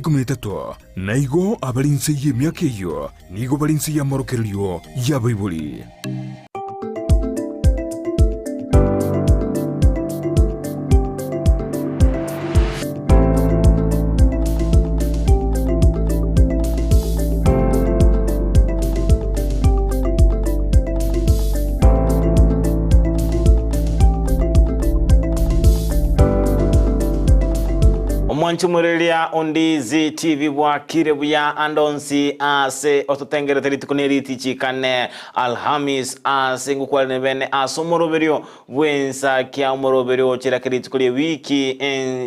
13, na igo abare inse y'emiaka eyio nigo bare inse y'amorokererio y'abaibori. Omwanchi omoreria o Ndizi TV bwakire buya ande onsi ase ototengerete rituko ne ritichi kane Alhamis ase ngokwarene bene ase omoroberio bw'ensa kia omoroberio ochirake rituko rie wiki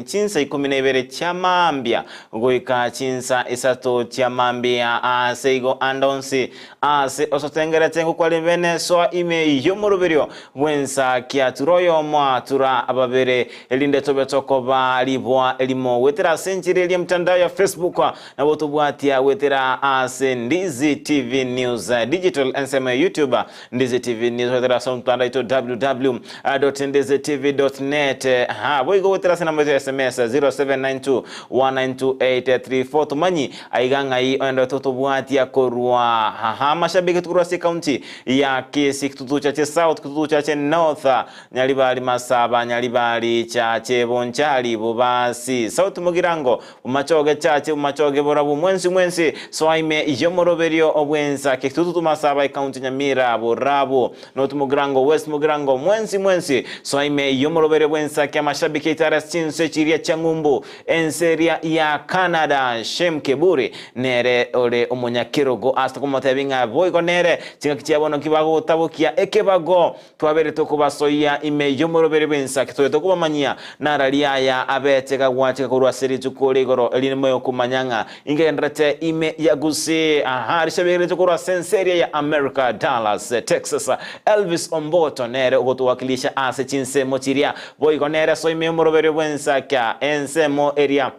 chinsa ikomi na ibere chia mambia goika chinsa isato chia mambia ase igo ande onsi Aase osotengerete ngokware bene soa ime y'omoroberio bw'ensa kia tura oyomo tura babere, erinde tobe tokoba riboa erimo goetera ase enchera eria emtandao ya Facebook, nabo tobwatia goetera ase Ndizi TV News Digital ensemo ya YouTube, Ndizi TV News goetera ase omotandao oito www.ndizitv.net, ha boigo goetera ase enamba yaito ya SMS 0792 192834 tomanyi Aiga ng'ai oenderete gotobwatia korwa haha amashabiki korwa ase ekaunti ya Kisii, Kitutu Chache South, Kitutu Chache North, Nyaribari Masaba, Nyaribari Chache, Bonchari, Bobasi, South Mugirango, Bomachoge Chache, Bomachoge Borabu, mwensi mwensi soa ime y'omoroberio obwensa Kitutu Masaba, ekaunti Nyamira, Borabu, North Mugirango, West Mugirango, mwensi mwensi soa ime y'omoroberio bwensa kiamashabiki aito are ase chinse chiria chia ng'umbu Ense eria ya Canada, Shem Keburi nere ore omonyakerogo ase tokomotebia ng'a boigo nere chingaki chia bono ki bagotabokia ekebago twabeire tokobasoyia ime y'omoroberi bw'ensaki tobe tokobamanyia nararia aya abete gagwachika korwa ase rituko rigoro erinde moe komanya ng'a ingenderete ime ya Gusii. Aha risabegeretwe korwa ase ense eria ya America, Dallas, Texas. Elvis Omboto nere ogotowakilisha ase chinsemo chiria Boigo nere soime y'omoroberio bw'ensaka ensemo eria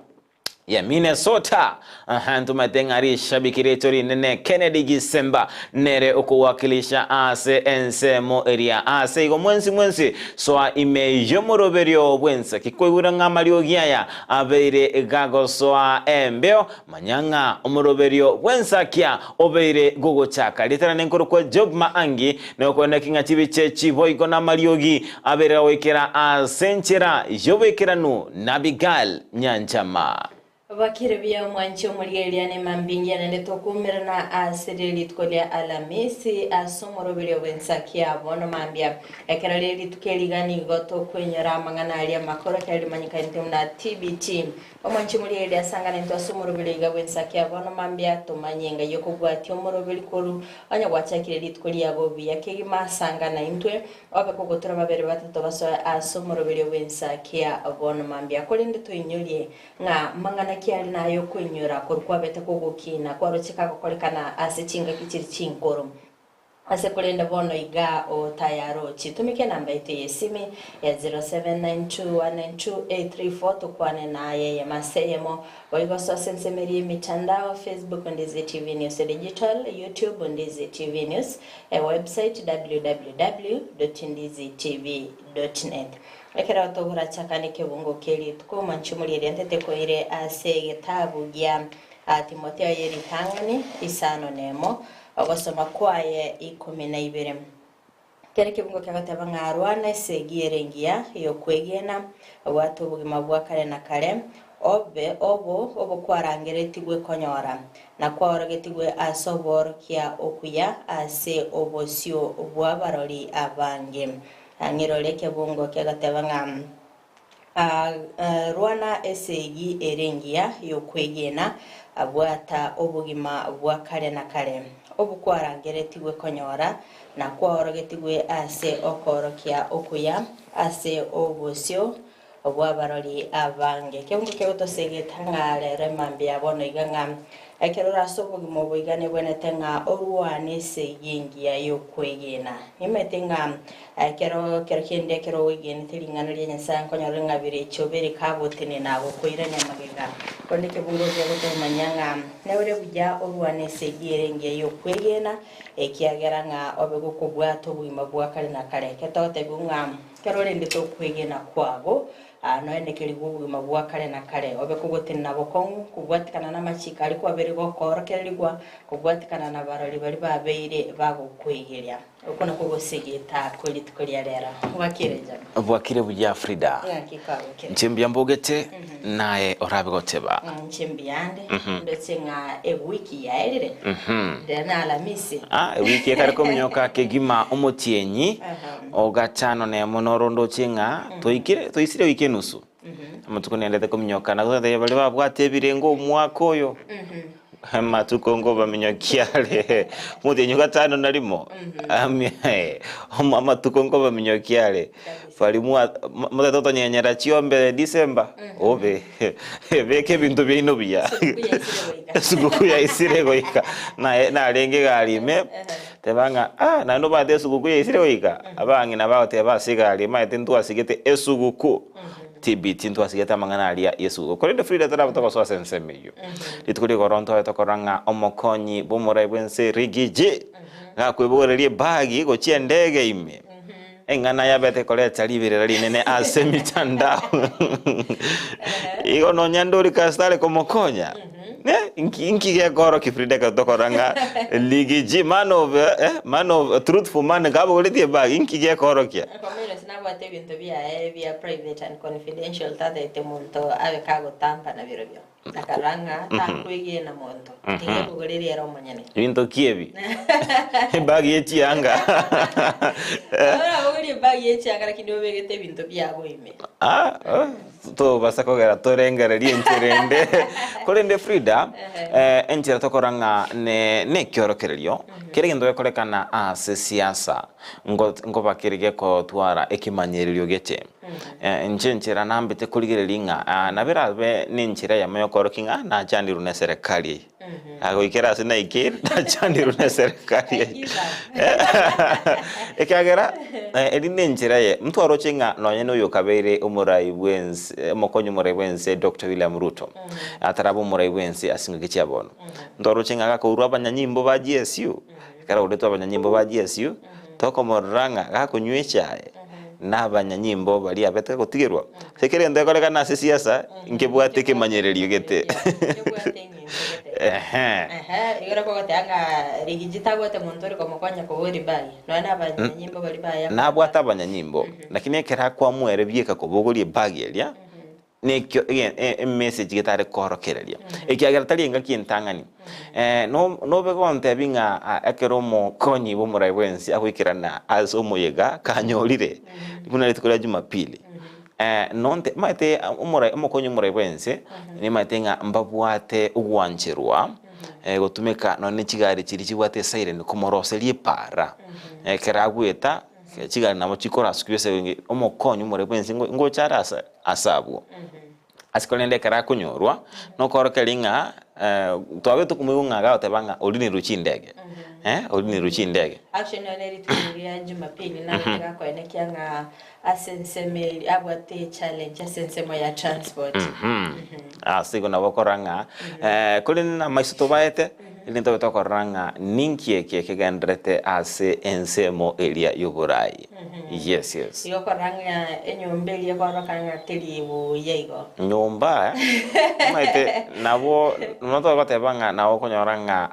ya Minnesota. Aha, ntomanyete ng'a rishabiki riaito rinene Kennedy Gisemba nere okowakilisha ase ensemo eria. Ase igo mwensi mwensi soa ime y'omoroberio bw'ensaki koigwera ng'a amariogi aya abeire gagosoa embeo Manya ng'a omoroberio bw'ensakia obeire gogochaka. Ritana nenkorokwa Job Maangi, nokoeneki ng'a chibicha echi boigo namariogi abeire gagoikera ase enchera y'oboikeranu n'Abigail Nyanchama. Bakire buya omwanchi omorigereria nemambingi naende tokuumerana ase rire rituko ria Alamisi ase omoroberio bw'ensakia bono mambia. Ekero rire rituko eri iga nigo tokoinyora amang'ana aria amakoro ekero rimanyekanete buna TBT. Omonche morigereria asanganetwe ase omoroberi oiga bw'ensaki ya bono mambia, tomanye engai y'okobwatia omoroberi korwa onye gwachakire rituko riago buya kegima sangana intwe, obe kogotura babere batato basoe ase omoroberio bw'ensaki ya bono mambia. Korende toinyorie ng'a mang'ana ki are naye okoinyora korwa kwabete kogokina kwaroche kagokorekana ase chingaki chiri chinkoro. Ase korende bono iga otayarochi, tumika enamba yaito y'esimi ya 0792192834 tokwane naye eyemo ase eyemo. Boigo soa ase ensemo eria y'emitandao, Facebook Ndizi TV News Digital, YouTube Ndizi TV News, ewebsite www.ndizitv.net. Ekero togorachakane ekebungo kie rituko, omonche omorieria ntete koire ase egetabu gia Timotheo ye ritang'ani isano nemo, Ogosoma kwaye ikomi na ibere. Kera ekebungo kegoteba ng'a arwane esegi ere engiya y'okwegena, obwate obogima bwa kare na kare, obe obo obokwarangeretigwe konyora, na kwaorogetigwe ase oboorokia okuya ase obosio bw'abarori abange. Ng'irore ekebungo kegoteba ng'a Rwana esegi ere engiya y'okwegena, bwata obogima bwa kare na kare, obokwarangeretigwe konyora, na kwaorogetigwe ase okoorokia okuya ase obosio bw'abarori abange. Ekeungo kegotosegeta ng'a rero emambia bono iga ng'a ekero ore ase obogima obo iga nebwenerete ng'a orwane esegi engiya y'okwegena. Nimanyete ng'a Ekero kero kende ekero oigenete ring'ana ria Nyasae nkonyorore ng'a birecho bire kagotenena gokoirania magega. Korende ekebungo ekia gotomanya ng'a neore buya orwane esegi ere engiya y'okwegena, ekiagera ng'a obe gokobwata obogima bwa kare na kare. Ekero togotebigwa ng'a ekero orendete okwegena kwago, Aa noenekerigwe obogima bwa kare na kare, obe kogotenena bokong'u, kobwatikana namachiko aria kwabeire gokoorokererigwa, kobwatikana nabarori baria babeire bagokwegeria. Okwo nakwo ogosegeta kwe rituko ria rero. Bwakire Jack. Bwakire buya Frida. Ng'aki kwagokire? Inche mbuya mbogete, naye orabe goteba. Inche mbuyande, ndoche ng'a ewiki yaerire, rero na Alamisi. Ah, ewiki ekare kominyoka kegima omotienyi o gatano nemo noro ndoche ng'a toikire toisire ewiki enusu. Amatuko nendete kominyoka na gotebia baria babwate ebirengo omwaka oyo amatuko nkobaminyokia are omotienyi o gatano na rimo ami amatuko nkobaminyokia are baria mwa motagete gotonyenyera chiombe December obe beka ebinto biaino buya Esuguku yaisire goika. esuguku yaisire goika naye narenge egari ime teba ng'a ah naende obwate esuguku yaisire goika abang'ina bagoteba ase egari omanyete ntwasigete esuguku. TBT ntwasigete amang'ana aria y'esuguku. Korende Frida taraba togosoa ase ensemo eyio. Rituko rigoro ntwabe tokorora ng'a omokonyi bw'omorai bw'ense Riggy G gakwebogoreria ebagi gochia endege ime. Eng'ana yabete koreta riberera rinene ase emitandao. Igo nonya ndori kasita are komokonya. Eh, inki inki gekorokia Frida ekero tokorora ng'a Riggy G man of eh, man of truthful man kabogoretie ebagi inki gekorokia? Okomoira ase nabwate ebinto biaye bia private and confidential tatagete monto abe kagotampa nabirobio. Akarora ng'a takwegena monto, tiga ebogorerie ere omonyene. Ebinto ki ebi? Ebagi ye chianga. Orabogorie ebagi ye chianga lakini obegete ebinto biago ime. Ah, eh, tobasa kogera torengererie enchera ende. Korende Frida, eh, enchera tokora ng'a ne nekiorokererio, kera egento gekorekana ase siasa, ngo nkoba kere gekotwara ekemanyererio gete. Inche enchera nambete korigereria ng'a ah, nabo erabe nenchera eyemo yokorokia ng'a nachandirwe na eserekari eye. Agoikera ase naikeire, nachandirwe na eserekari eye. Ekiagera, eri nenchera eye, ntwaroche ng'a nonye na oyo okabeire omorai bwense omokonyi omorai bwense Doctor William Ruto, ataraba omorai bwense ase chingaki chia bono. Ntwaroche ng'a gakourwa abanyanyimbo ba GSU, ekero aouretwe abanyanyimbo ba GSU, tokomorora ng'a gakonywa echae, na abanyanyimbo baria abete gotigerwa. Ase kera egento gekorekana ase siasa, nkebwate ekemanyererio gete. Nkebwate eng'encho gete. Ehe. Ehe, igoro kogoteba ng'a rigiji tabwate monto ore komokonya kobua ribaga, nonya na abanyanyimbo baria baye Nabwate abanyanyimbo, lakini ekero akwamua ere bieka kobogoria ebag eria, Nekio emessage getare koorokereria, ekiagera tari engaki entang'ani. Nobe gontebi ng'a ekero omokonyi bw'omorai bwensi agoikerana ase omoyega kanyorire buna rituko ria Jumapili, nonte omanyete omorai omokonyi omorai bwensi nimanyete ng'a mbabwate ogwancherwa gotumeka nonye ne chigari chiria chibwate esiren komoroseria epaara ekero agoeta. Chigari nabo chikorasukigwa ase enge omokonyi omore bwensi ngo ngocha are ase ase abwo. Ase korende ekero akonyorwa, nokorokereria ng'a twabete tokomoigwa ng'a agoteba ng'a orinerwe chindege, eh orinerwe chindege. Actually nonye ne rituko riria Jumapili nabete gakoenekia ng'a ase ensemo eri abwate echallenge ase ensemo ya transport. Ase igo nabo okorora ng'a korende na amaiso tobaete. Erinde tobe tokorora ng'a ninki eke kegendererete ase ensemo eria y'oboraai. Yes, yes. Igo okorora ng'a enyomba eria ekororekana ng'a teri buya igo. Nyomba, omanyete nabo nonya togoteba ng'a nabo okonyora ng'a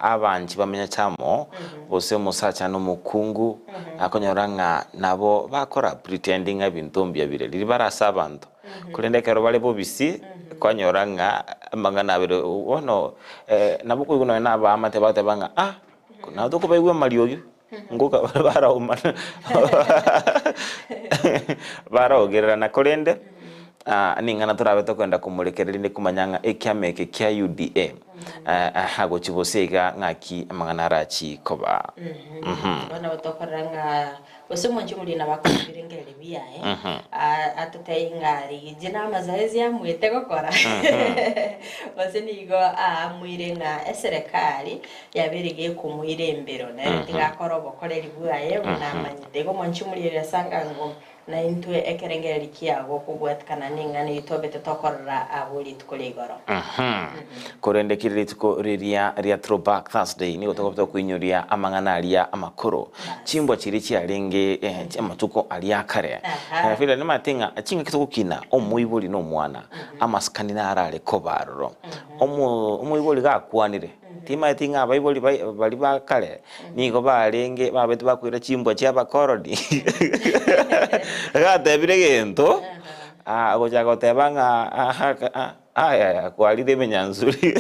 abanchi bamenyete amo, gose omosacha na omokungu, akonyora ng'a nabo bakora pretending ng'a ebinto mbuya bire. Riria bare ase abanto. Korende ekero bare bobisi, kwanyora ng'a amang'ana abere bono nabo okoigwa nonye na abaamate bagoteba ng'a ah, nabo tokobaigwa amariogi, ngoka bare baraumana baraogererana korende ning'ana torabe tokogenda komorekereria rinde komanya ng'a ekiama eke kia UDA gochia bosa iga ng'aki amang'ana arachie koba. Bono nabo tokorora ng'a Gose omonche omoria nabo akore ebirengererio biaye, atotebie ng'a rigiya namazoezi amoete gokora, gose nigo aamuire ng'a eserekari yabeire gekomoira embero, nere tiga akore obokoreri bwaye buna amanyete. Igo omonche omoria oria ase angango. Naintwe ekerengererio kiago kobwatikana neng'ana eyio twabete tokorora abwo rituko ria igoro. Korende kera rituko riria ria Throwback Thursday nigo tokobete okoinyoria amang'ana aria amakoro, chimbwa chiria chiarenge chi'amatuko aria akare. Fida nimanyete ng'a chingaki togokina omoibori na omwana, amasikani naro are koba aroro. Omoibori gakwanire, Timaeti ng'a abaibori baria ba kare nigo barenge babete bakoira chimbwa chi'abakoroni? Gatebire egento, ogochaka goteba ng'a ayaya kwarire emenyansuri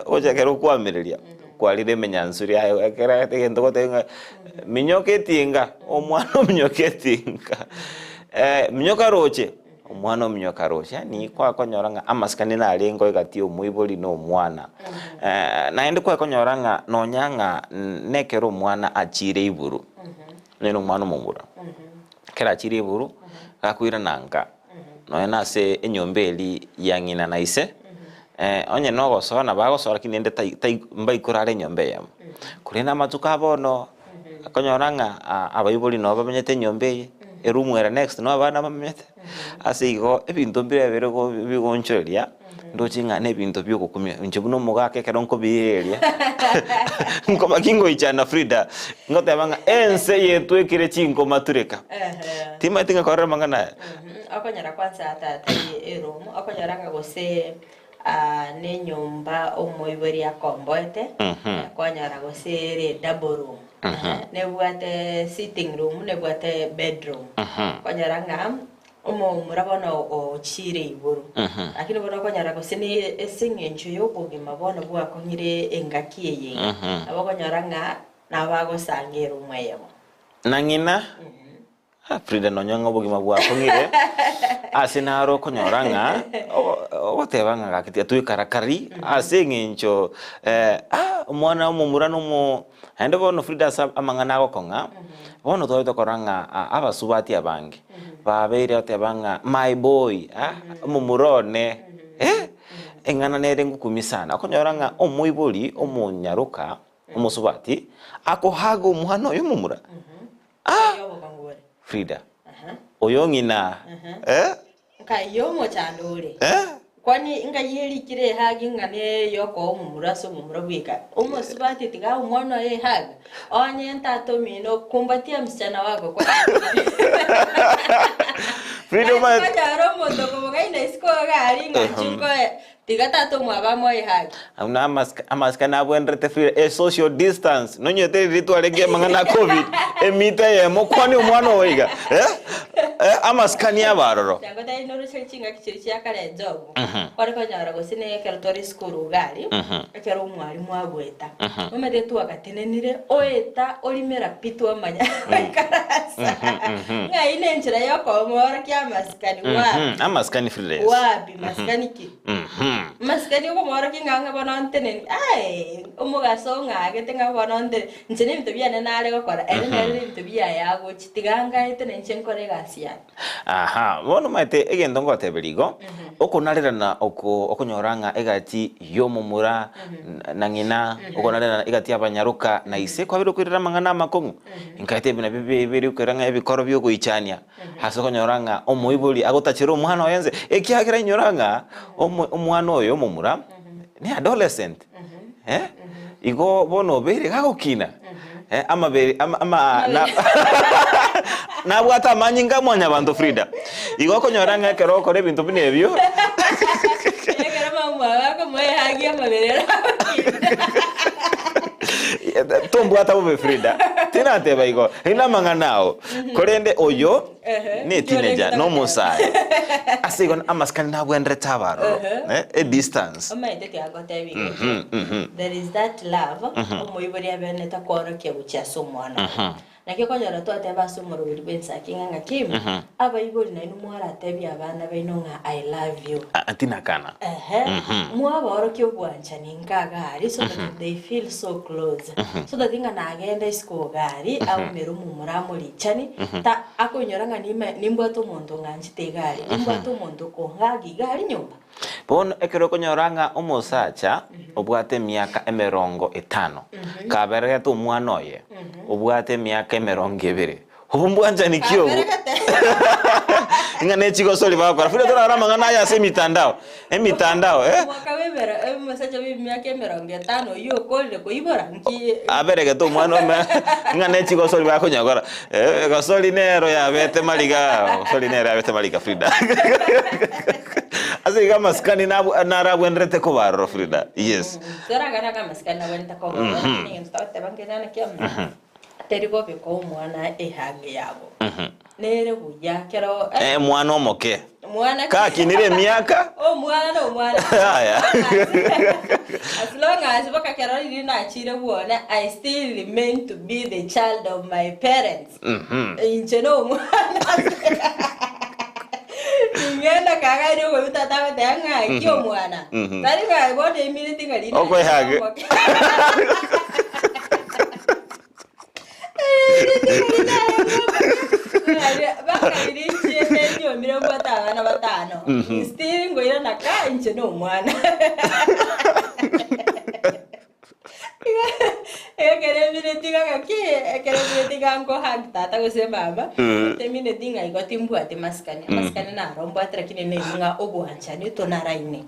ogochaka ekero okoamereria kwarire emenyansuri aye ekero egento ogoteba ng'a minyoka etinga, omwana ominyoka etinga, minyoka roche. Omwana ominyoka aroche, yaani kwakonyora ng'a amasikani narenge egati ya omoibori na omwana. Naende kwakonyora ng'a nonya ng'a nekero omwana achiire iburu, onye na omwana omomura, ekero achiire iburu, gakoirana nka, nonya na ase enyomba eria ya ng'ina na ise, onye na ogosoa nabo agosoa lakini rende tai tai mbaikorara enyomba eyemo. Korende amatuko a bono. Akonyora ng'a abaibori nabo bamenyete enyomba eye, eroom ere next nabo abana bamenyete, ase igo ebinto mbire bire bigoonchoreria, ndoche ng'a na ebinto bia ogokumia. Inche buna omogaka ekero nkobiireria, nkoba kingoichana Frida, ngoteba ng'a ense yetwekire chinkoma tureka. Timanyeti ng'a korora amang'ana aya. Okonyora kwanza tata eroom, okonyora ng'a gose Nenyomba omoibori akomboete, kwanyora gose ere double room, nebwate sitting room, nebwate bedroom. Kwanyora ng'a omomura bono ochiire igoro, lakini bono okonyora gose ne ase eng'encho ya obogima bono bwakong'ire engaki eye iga, nabo okonyora ng'a nabo bagosanga eroom eyemo. Na ng'ina Ah, Frida nonya ng'a obogima bwakong'ire ase naro okonyora ng'a ogoteba ng'a gaki tiga toikarakari ase eng'encho ah omwana omomura na omo naende bono Frida ase amang'ana agokong'a, bono twabete korora ng'a abasubati abange babeire goteba ng'a my boy ah omomura one eh, eng'ana nere ngokumia sana, okonyora ng'a omoibori omonyaroka omosubati akohaga omwana oye omomura. Ah! Frida, oyo ng'ina eh? Nkai omochando ore? Eh? Kwani nkai erikire ehagi ng'a neyokoa omomura ase omomura bweka? Omosubati tiga ae omwana oye ehagi? Onye ntata omino kumbatia msichana wako kwani Frida omanyete Konyora omonto okomogaina isiko iga aria ng'a inche nkoe Tiga tata omwabo amoe ehagi. Buna amasikani abwenerete free e social distance nonyete riria twarenge amang'ana a covid emita eyemo kwani omwana ogo iga eh eh amasikani abe aroro. Chango tari noroche chingaki chiria chia kare job kware konyora gose ne ekero tware esukuru iga aria ekero omwalimu agoeta omanyete twagatenenire oeta orimera pi twamanya goikaransa ng'ai ne enchera ya okomoorokia amasikani wapi Amasikani free yes. wapi masikani ki Masikani okomoorokia ng'a ng'a bono nteneni, aye, omogaso ong'agete ng'a bono nteneni, inche nebinto biane nare gokora, ere nere nebinto biaye agochia, tiga ngaete na inche nkore egasi yane. Aha, bono omanyete egento ngoteberia igo, okonarerana oko okonyora ng'a egati y'omomura na ng'ina, okonarerana egati y'abanyaroka na ise, kwabire okoirera amang'ana amakong'u, nkaete ebi nabio bire okoira ng'a ebikoro bia ogoichania. Ase okonyora ng'a omoibori agotachera omwana oye nse, ekiagera inyora ng'a omwana oyo omomura ne adolescent, eh, igo bono obeire gagokina, eh, amabere ama ama na nabwate amanyinga a mwanyabanto Frida. Igo okonyora ng'a ekero okora ebinto buna ebio, Ekero mama akomoa ehagi amabere ere agokina. Tombwata bobe Frida, tinateba igo, rinde amang'ana ao. Korende oyo ne teenager, nomosae. Ase igo amasikani nabwenerete abe aroro, eh, a distance. Omanyete ki agotebia iga ki? There is that love omoibori abenerete kworokia gochia ase omwana oye. Naki okonyora twateba ase omoroberi bw'ensaki ng'a ng'aki, abaibori nainwe mwaratebie abana baino ng'a I love you. Ah, tinakana. Ehe, mwabaorokia obwanchani nka iga aria so that they feel so close. So that ng'a nagenda isiko iga aria, aumere omomura amorichani, ta akoinyora ng'a nime nimbwate omonto ng'anchete iga aria, nimbwate omonto okong'aga iga aria nyomba. Bono ekero okonyora ng'a omosacha obwate emiaka emerongo etano, kaberegete omwana oye obwate emiaka emerongo ebere, obwo mbwanchani ki obwo? Kaberegete. Ng'a ne chigosori bagokora. Frida torarore amang'ana aya ase emitandao, emitandao eh. Omwaka bwa emero omosacha bwa emiaka emerongo etano oyio okorire koibora nki Aberegete omwana ome ng'a ne chigosori bakonyakora. Eh, gosori nero yabete mariga, gosori nero yabete mariga Frida. Ase igo amasikani nabwo narabwenerete koba aroro Frida, yes. Toragane ake amasikani nabwenerete koba ororo, lakini egento togoteba nkerana ki amo, teri bobe koa omwana ehangi yabo. Nere buya kero Eh, omwana omoke. Omwana Kakinire emiaka. Omwana na omwana. Yaya. As long as mpaka kero riria nachire bwone I still remain to be the child of my parents. Inche na omwana Ning'enda kagaria okoigwa tata agoteba ng'a ki omwana. Tari ng'a bono emineti ng'a riria nachire Okoehage. omoke. Bakairichie mbwate abana batano still ngoirana ka inche na omwana ekero emineti ng'aki ekero emineti ng'a nkohug tata gose mama emineti ng'a igo timbwati masikani amasikani naro mbwate lakini neywo ng'a obwanchani tonaraine.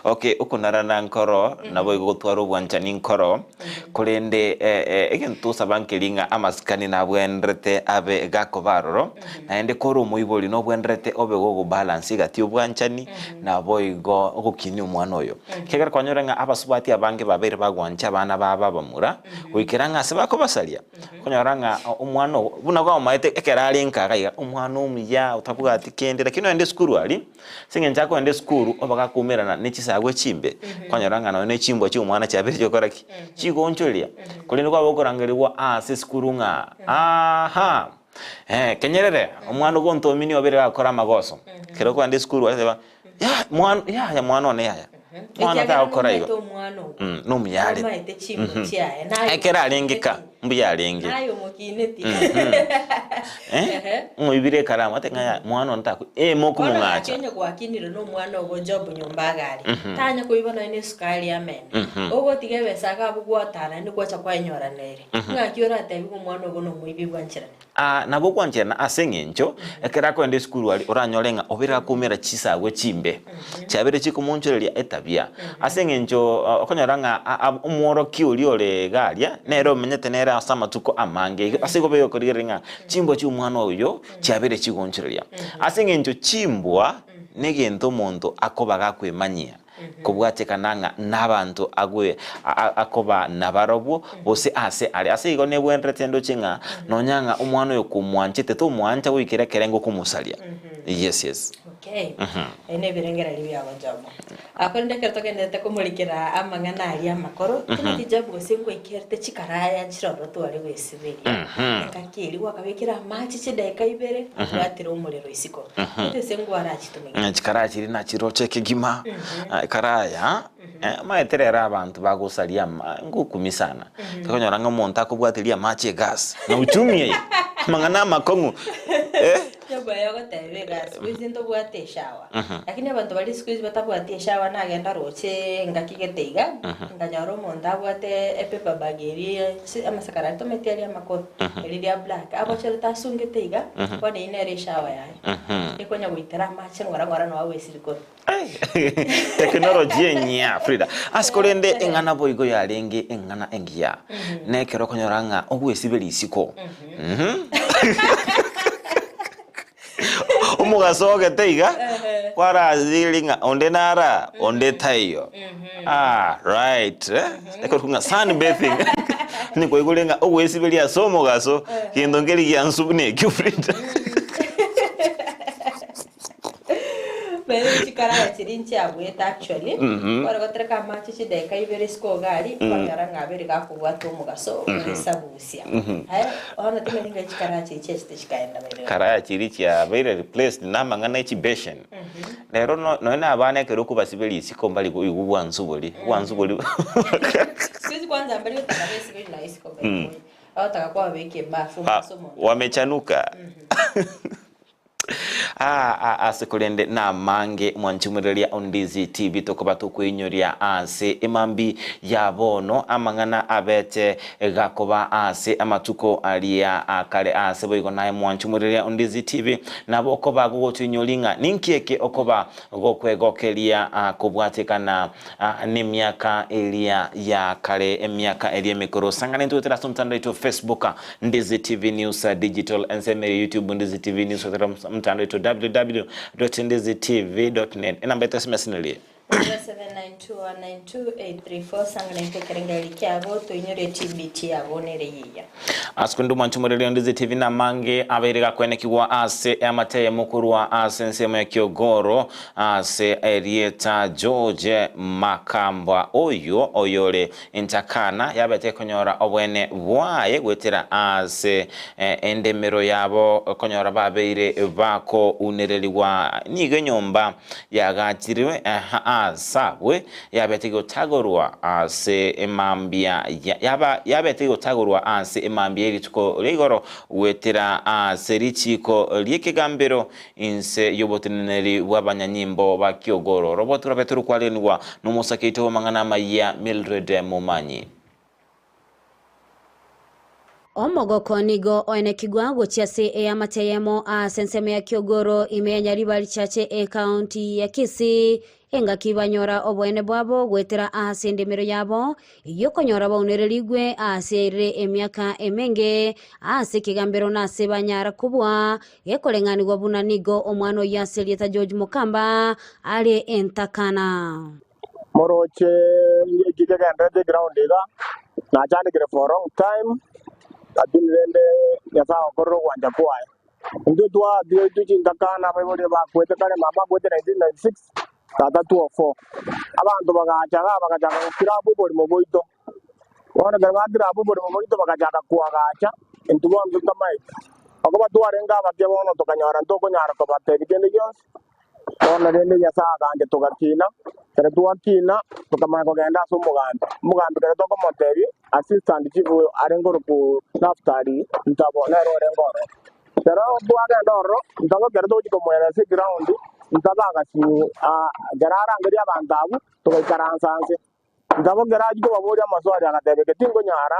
Okay, okonarana nkoro naboigo gotwara obwanchani nkoro. Korende egento tosaba nkeri ng'a amasikani nabwenerete abe gakoba aroro, naende kore omoibori nobwenerete obe gogobalance egati y'obwanchani naboigo ogokinia omwana oyo. Ekiagera kwanyora ng'a abasubati abange babeire bagwancha abana babo abamura, goikera ng'a ase bakobasaria, okonyora ng'a omwana ogo buna kwamomanyete ekero are nka iga iga, omwana omuya otabwati kende lakini nonye esukuru aria. Ase engencho akogenda esukuru oba gakoumerana ne chisagwe chimbe, kwanyora ng'a nonya ne chimbwa chia omwana chiabeire chigokora ki? Chigoonchoreria. Korende kwaba okorangerigwa ase esukuru ng'a aaha, eh, kenyerere, omwana ogontomini obeire gakora amagoso. Ekero okogenda esukuru gwateba, yaya mwana yaya mwana one yaya, mwana Ekiagera tagokora igo. nomaete omwana ogo, Mm, nomuya are. nomaete chimbwa chiaye, naye Ekero arenge ka, mbuya arenge. naye omokineti. Eh, ng'oibire ekaramu ate ng'a yaya mwana one takwe, eh Bono mokomong'acha. gaki onye gwakinire nomwana ogo Job nyomba iga are, tanya koiba nonya na esukari amene, ogotiga ebesa iga abwo gwotara naende gwacha kwenyora nere. Ng'aki oratebiwe omwana ogo nomoibi bwancherane? Aa, nabo ogwancherana ase eng'encho ekero akogenda esukuru aria oranyore ng'a obeire akoumera chisagwe chimbe, chiabeire chikomoonchoreria etabia. Ase eng'encho okonyora ng'a a- a omworokia oria ore iga aria, nere omenyete nere ase amatuko amange igo ase igo obeire okorigereria ng'a chimbwa chia omwana oyo chiabeire chigoonchoreria. Ase eng'encho chimbwa negento omonto akoba gakwemanyia. Kobwatekana ng'a nabanto agwe akoba nabarobwo, gose aase are. Ase igo nebwenerete ndoche ng'a nonya ng'a omwana oyo komwanchete tomwancha goikera ekerengo okomosaria. Yes, yes. Okay. Ebi nebirengererio biabo Job. Ah, korende ekero togenderete komorikera amang'ana aria amakoro, timanyeti Job gose ngoikerete chikaraya chiroro tware gwesiberia. Engaki eria gwakabekire amache chidaeka ibere, abwatire omorero isiko. Gete ase ngwarachitumeke. Chikaraya chiria nachiroche kegima, ekaraya, omanyete rero abanto bagosaria ama ngokumia sana, tokonyora ng'a omonto akobwatiria amache egasi, na uchumi eye, amang'ana amakong'u eh. Job aye ogoteba egasi, siku hizi ntobwate eshawa, lakini abanto baria siku hizi batabwati eshawa nagenda roche engaki gete iga, nkanyora omonto abwate epaper bag eria ase amasakara aria tomanyeti aria amakoro, eria ria black, abocherete asungete iga, bono eyio nere eshawa yaye. Ekonya goitera amache ng'ora ng'ora noa gwesibia korwa. Technology enyia Frida. Ase korende eng'ana boigo yarenge eng'ana engiya. Nekero okonyora ng'a ogwesiberia isiko. Mhm. Omogaso ogete iga, kwararigereria ng'a onde nara, onde taiyo. Ah, right. Eh? Ekero ng'a sunbathing. Nikwaigure ng'a ogwesiberia ase omogaso, gento nkeri giansu buna ekio Frida. Naende chikaraya chiria nchiabuete actually, kware gotereka amache chidaeka ibere isiko iga aria, kwanyora ng'a abere gakobwata omogaso bwesabusia. Aye bono timanyeti ng'a chikaraya chiria chiachete chikaenda by the way. Karaya chiria chiabeire replaced na amang'ana e chibeshen. Rero no nonya na abana ekero okobasiberia isiko mbari koigwa obwansu boria, obwansu boria Siku hizi kwanza mbari gotaka besiberie na isiko by the way. Bagotaka kwababeka ebafu Ah, omogaso omonto. wamechanuka. Ah, ah, ase korende namange mwanchumereria Ondizi TV tokoba tokoinyoria ase emambi ya bono amang'ana abete gakoba ase amatuko aria akare ase boigo naye mwanchumereria Ondizi TV nabo okoba gogotuinyori ng'a ninki eke okoba gokwegokeria ah, kobwatekana ah, nemiaka eria ya kare emiaka eria emekoro sang'ana intwe goetera ase omotandao oito Facebook Ndizi TV News Digital ensemo ere YouTube Ndizi TV News goetera omotandao oito www.ndizitv.net enamba yaito SMS neri 0792192834 sang'ana intwe ekerengererio kiabo toinyore TBT yabo nere yiya. Ase korende omwancho omoreri Ndizi TV namange abeire gakwenekigwa ase amatemo korwa ase ensemo ya Kiogoro ase erieta George Makamba oyio oyore Enchakana yabete konyora obwene bwaye goetera ase endemero yabo konyora babeire bakounererigwa. Nigo enyomba yagachirwe aasabwe yabete gotagorwa ase emambia yabete gotagorwa ase emambia ye rituko ria igoro goetera ase richiiko ri'ekegambero Inse y'oboteneneri bw'abanyanyimbo ba Kiogoro, Robert rwabete rokwarenigwa n'omosake oito bw'amang'ana amayia Mildred Momanyi. Omogoko nigo oenekigwa gochia ase eamate eyemo ase ensemo ya Kiogoro ime ya Nyaribari Chache ekaunti ya Kisii Engaki banyora oboene bwabo goetera ase endemero yabo, eyio okonyora baunererigwe aase yairire emiaka emenge, ase ekegambero na ase banyara kobua, gekoreng'anigwa buna nigo omwana oyio ase erieta George Mokamba are entakana. Moroche eki kegenderete eground iga, nachandekire for a long time, lakini rende Nyasae agokorera ogwancha kwaye. Intwe twatigaitwe chintaka na abaibori bakwete kare, mama akwete 1996, tata 2004. Abanto bagacha igaa bagachaka gokira abwo oborimo bwaito. Bono ekero bakira abwo oborimo bwaito bagachaka koagacha, intwe bono totamaeti. Okoba twarenge abake bono tokanyora ntokonyara kobatebia kende gionsi, bono rende Nyasae agancha togakina, ekero twakina tokamanya kogenda ase omogambi. Omogambi ekero tokomotebia, assistant chief arenge korokwa Naftali Ntabo nere orenge ororo. Ekero twagenda ororo, Ntabo ekero togochia komoera ase eground, Ntabo agasinywa ekero arangeria abanto abwo, togaikaransa nse. Ntabo ekero achia kobaboria amaswali agateba, Eke tinkonyara,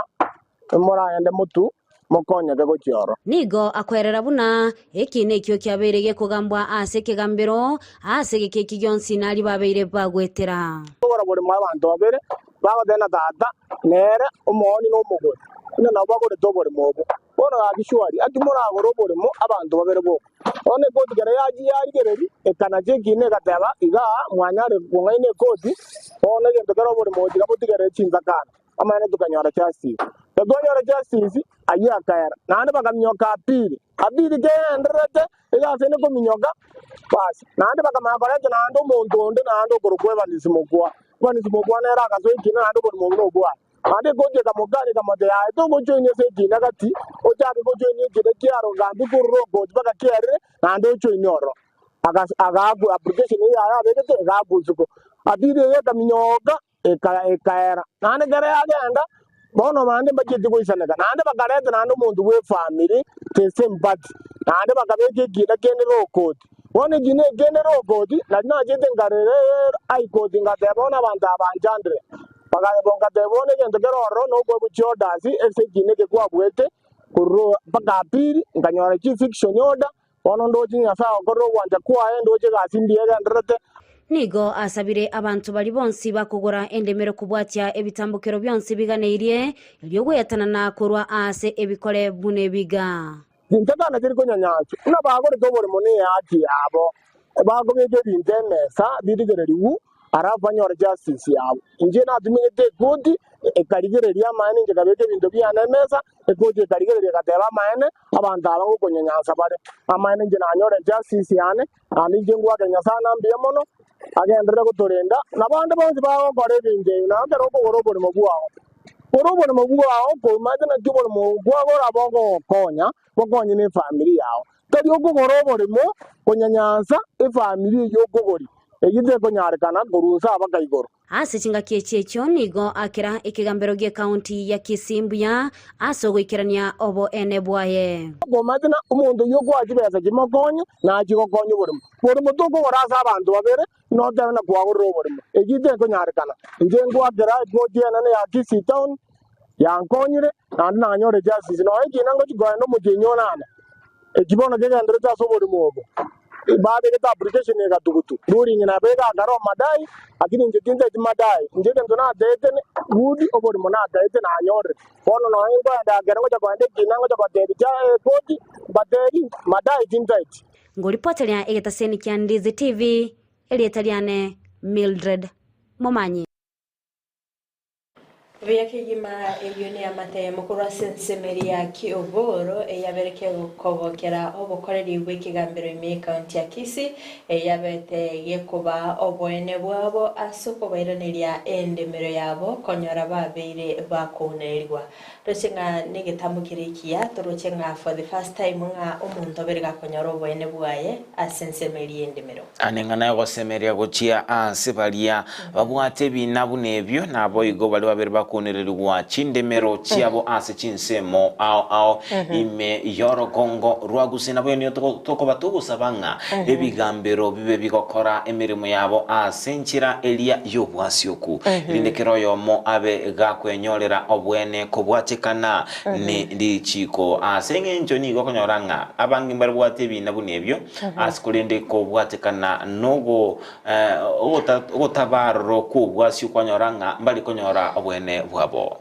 moragende motwe mokonyeke gochia ororo. Nigo akoerera buna eki nekio kiabeire gekogambwa ase ekegambero, ase egeka eki gionsi naria babeire bagwetera. Kogora borimo abanto babere bagoteba na tata nere omooni na omogori, buna nabo bagorete oborimo obwo. Bono gaki surely, aki moragore oborimo abanto babere boka? Bono ekoti ekero yachia yarigereria, ekanacha ekiina egateba, Igaa mwanyare kong'aina ekoti, bono egento kere oborimo gochika botigerere chintakana. Amaene tokanyora justice. Ekero twanyora justice, ayio akaera. Naende bakaminyoka apili. Apili kegendererete, egasi ende kominyoka, basi. Naende bakamanya koreta naende omonto onde naende okorokwa Evans Mokua. Evans Mokua nere agasoa ekiina naende oborimo obwo nobwaye. Naende ekoti ekamokania ekamotebia, Aye togochoinia ase ekiina gati, ochake gochoinia ekiina kiaro gambi korwa rokoti mpaka kiarire, naende ochoinie ororo. Agaakwa application eyio yaye abegete, egaakwa isiko. Apili eyio ekaminyoka. Ekaera. Naende ekero yagenda, bono bande mbachieti goisaneka, naende bakareta naende omonto bw'efamiri the same party, naende bakabeka ekiina kende rokoti. Bono ekiina eke kende rokoti, nari nachete nkarera High Court ngateba bono abanto aba banchandire. Bagayeba ngateba bono egento kere ororo nokoegwa chiorders ase ekiina eke kwabuete korwa mpaka appeal, nkanyora chi eviction order, Bono ndoche Nyasae agokorera ogwancha kwaye, ndoche egasi mbuya egendererete. Nigo asabire abanto baria bonsi bakogora endemero kobwatia ebitambokero bionsi biganeirie, erio gweatanana korwa aase ebikore buna ebiga. Chintakana tiri konyanyanswa, buna bagorete oboremo nehaki yabo, bakobeka ebinto emesa birigererigwe, Alafu banyore justice yabo. Inche natumegete ekoti ekarigereria amaene inche nkabeka ebinto biane emesa, ekoti ekarigereria egateba amaene, abanto aba ngokonyanyansa bare. Amaene inche nanyore justice yane, naende inche ngwakere Nyasae ng'a mbuya mono, agenderere gotorenda, na bande bonsi bagokora ebinto ebi, nabo ekero okogora oboremo bwao, gora oboremo bwao koimanyete naki oboremo obo kwagora bogogokonya, bokonye na efamiri yao. Tari okogora oboremo konyanyansa efamiri eyio okogoria. Eyio tekonyarekana korwa inse mpaka igoro. Ase chingaki echi echio nigo akera ekegambero gi'ekaunti ya Kisii mbuya ase ogoikerania oboene bwaye. Okomanyete ng'a omonto oyio okoa chibesa chimokonye, nachie gokonya oborimo. Borimo tokogora ase abanto babere, notebe ng'a kwagorire oborimo. Eyio tekonyarekana. Inche ngoakera ekoti enene ya Kisii Town, yankonyire, naende nanyore justice. Nonya ekina ngochia kogenda omotienyi onane, eki bono kegenderete ase oborimo obo. Babegete application egatugutu, ruling nabo egakara omadai, lakini inche tinteti madai. Inche egento nataete ne good oborimo nataete nanyorire. Bono nonya nkoenda ekero ngocha koenda ekina ngocha gotebia cha ekoti, mbatebi madai tintaeti. Ngoripoteria egetaseni kia Ndizi TV, erieta riane Mildred Momanyi. Buya kegima eyio neamate korwa ase ensemo eria ya Kiogoro eyabereke kogokera obokoreri bw'ekegambero ime y'ekaunti ya Kisii eyabete gekoba oboene bwabo ase okobairaneria endemero yabo konyora babeire bakounererigwa. Roche ng'a negetambo kere ekiya toroche ng'a for the first time ng'a omonto abere gakonyora oboene bwaye ase ensemo eria y'endemero. Neng'ana y'ogosemeria gochia aase baria babwate ebina buna ebio, naboigo baria babere bakonererigwa chindemero chiabo ase chinsemo ao ao ime y'orogongo rwa Gusii. Naboigo nigo tokoba togosaba ng'a ebigambero bibe bigokora emeremo yabo ase enchera eria y'obwasioku, erinde kera oyomo abe gakwenyorera obwene kobwatekana ne richiiko. Ase engencho nigo okonyora ng'a abange mbarabwate ebina buna ebio, Ase korende kobwatekana nogo ogotabaroro kw'obwasio kwanyora ng'a mbare konyora obwene bwabo.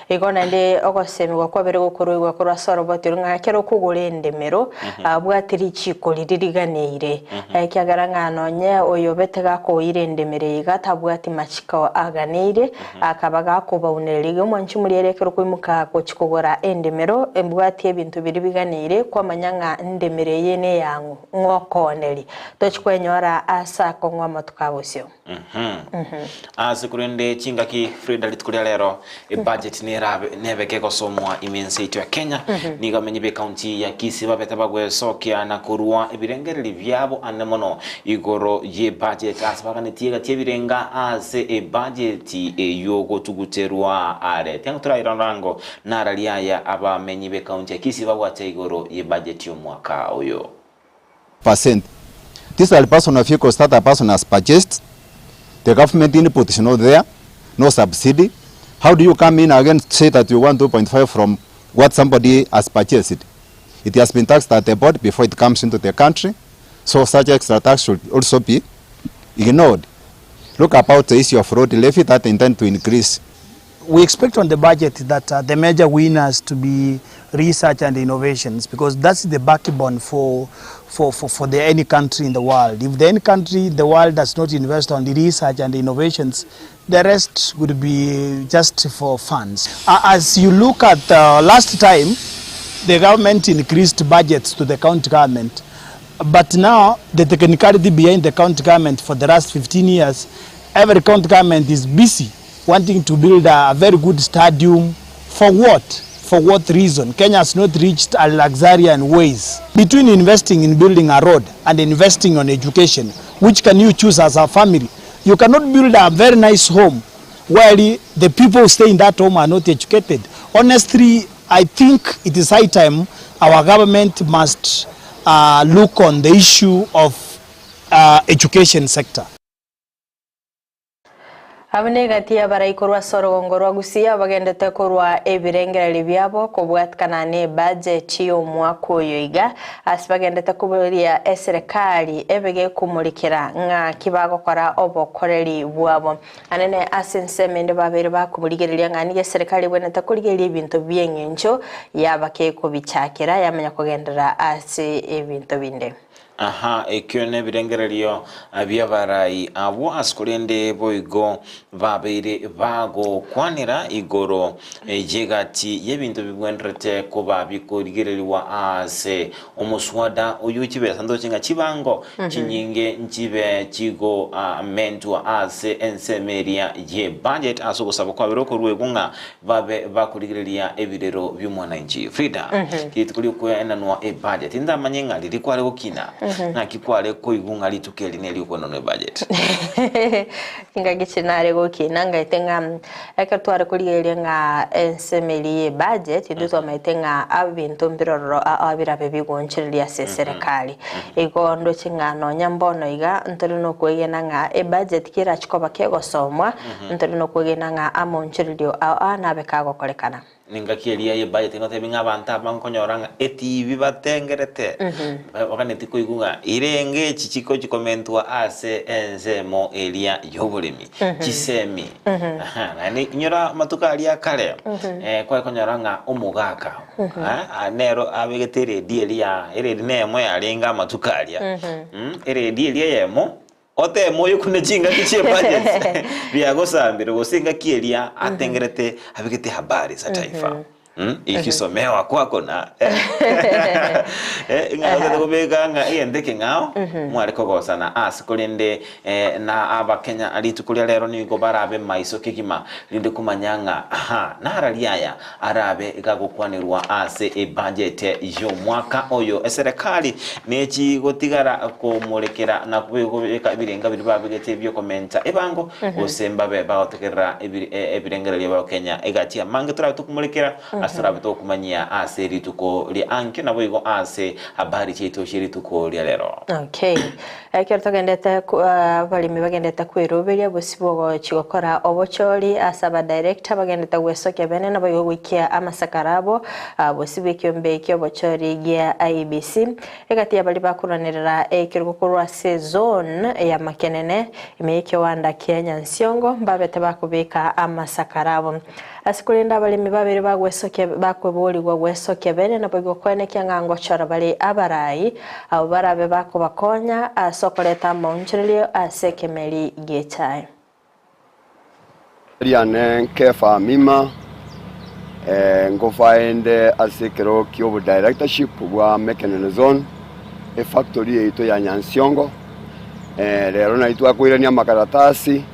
Igo naende ogosemigwa kwabere gokoruegwa korwa ase oroboti oro ng'a ekero okogora endemero, abwate richiiko riria riganeire, ekiagera ng'a nonye oyobete gakoira endemero eye iga tabwati machiko aganeire, Akaba gakobaunereria iga omwanchi omoriere ekero koimoka gochia kogora endemero, embwati ebinto biria biganeire, kwamanya ng'a endemero eye neyang'o, ng'o okooneria. Tochi kwenyora aase akong'u amatuko a bosio. Ase korende chingaki Frida rituko ria rero ebudget nerabe nebe kegosomwa ime ense yaito ya Kenya nigo amenyi be county ya Kisii babete bagwesokia na korua ebirengereri biabo ane mono Igoro y'ebajeti ase baganetie egati ebirenga ase ebajeti eyio gotuguterwa are. Tiango toraira orango nararia aya abamenyi b'ekaunti ya Kisii babwate igoro y'ebajeti y'omwaka oyo. Percent. These are personal vehicles that a person has purchased, the government input is not there, no subsidy. How do you come in again say that you want 2.5 from what somebody has purchased? It has been taxed at the port before it comes into the country. So such extra tax should also be ignored. Look about the issue of road levy that intend to increase. We expect on the budget that uh, the major winners to be research and innovations because that's the backbone for, for, for, for the, any country in the world. If the any country in the world does not invest on the research and innovations, the rest would be just for funds. Uh, as you look at uh, last time, the government increased budgets to the county government. But now, the technicality behind the county government for the last 15 years, every county government is busy wanting to build a very good stadium. For what? For what reason? Kenya has not reached a luxurian ways. Between investing in building a road and investing on education, which can you choose as a family? You cannot build a very nice home while the people who stay in that home are not educated. Honestly, I think it is high time our government must uh, look on the issue of uh, education sector. Abwo negati y'abarai korwa ase orogongo rwa Gusii abagendete korwa ebirengererio biabo kobwatikana nebudget y'omwaka oyo iga ase bagendete koboria eserekari ebe gekomorikera ng'aki bagokora obokoreri bwabo. Anene ase ensemo ende babeire bakoborigereria ng'a nigo eserekari ebwenerete korigereria ebinto bi'eng'encho yaba kekobichakera yamanya kogenderera ase ebinto binde. Aha, ekio nebirengererio bi'abarai abwo ase korende boigo babeire bagokwanera igoro y'egati y'ebinto bibwenerete koba bikorigererigwa aase omoswada oyio chibesa ntoche ng'a chibango chinyinge nchibe chigomentwa ase ensemo eria y'ebudget ase ogosaba kwabere okoruegwa ng'a babe bakorigereria ebirero bi'omwananchi. Frida, rituko ri'okoenanwa ebudget, tindamanye ng'a riria kware gokina. Naki kware koigwa ng'a rituko eri neri'okoenanwa ebudget? Chingaki chiria nare gokina ngaete ng'a ekero tware korigereria ng'a ensemo eria ye budget intwe twamaete ng'a abinto mbirororo ao birabe bigoonchoreria ase eserekari. Igo ndoche ng'a nonya mbono iga ntore nokwegena ng'a ebudget kerachi koba kegosomwa ntore nokwegena ng'a amaonchorerio ao aa nabe kagokorekana. Nengaki eria y'ebudget ngotebi ng'a abanto aba nkonyora ng'a etibi batengerete, baganeti koigwa ng'a irenge echi chikochi komentwa ase ensemo eria y'oboremi, chisemi. Aha, naende inyora amatuko aria akare, kware konyora ng'a omogaka nero abegete eredi eria, eredi neyemo yarenge amatuko aria, eredi eria eyemo, Oteeme oyokune chingaki chi'ebudget biagosambire gose engaki eria atengerete abegete habari za taifa. Ikisomewa kwako na ng'a otete kobeka ng'a egento ekeng'ao mware kogosana ase korende na abakenya rituko ria rero nigo barabe maiso kegima rinde komanya ng'a aha narari aya arabe gagokwanerwa ase ebudget y'omwaka oyo. Eserekari nechigotigara komorekera na kobeka ebirenga biria babegete bi'okomenta ebango, gose mbabe bagotegerera ebirengererio bi'Abakenya egati amange torabe tokomorekera ase torabe tokomanyia ase rituko ria ankio naboigo ase habari chiaito chie rituko ria rero. Okay. Ekero togendete abaremi bagendete kweroberia bosibwa ogochia gokora obochori ase abadirector bagendete gwesokia bene naboigo goikia amasakara abo bosibwa ekiombe kiobochori gia IEBC egati ya baria bakorwanerera ekerogo korwa ase zone ya Makenene ime yekiwanda kia Nyansiongo mbabete bakobeka amasakara abo. Ase korende abaremi babere bagwesokia bakweborigwa gwesokia bene naboigo koenekia ng'a ngochora bare abarai, abwo barabe bakobakonya ase okoreta amaonchorerio ase ekemeri gi'echae. Riane Kefa Mima, ngofaende ase ekerogo ki'obo-directorship bwa Mekenene Zone, efactory yaito ya Nyansiongo. Rero nari twakoirania amakaratasi.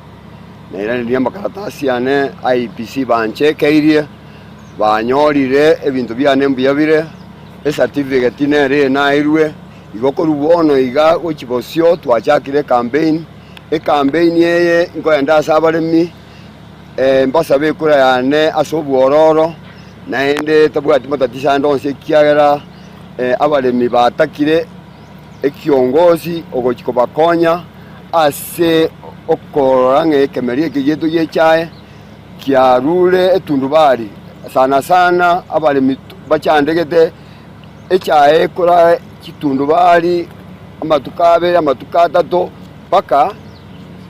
Nairaneria amakaratasi ane IEBC banchekeirie, banyorire ebinto biane mbuya bire, ecertificate nere eye nairwe, igo korwa bono iga gochia bosio twachakire ecampaign, ecampaign eye nkoenda ase abaremi mbasabe ekura yane ase obwororo, naende tabwati matatizo ande onsi ekiagera abaremi batakire ekiongosi ogochia kobakonya. Ase okorora ng'a ekemeria eke giaito gi'echae kiarure etundubari, sana sana abaremi bachandegete echae ekora chitundubari amatuko abere, amatuko atato, mpaka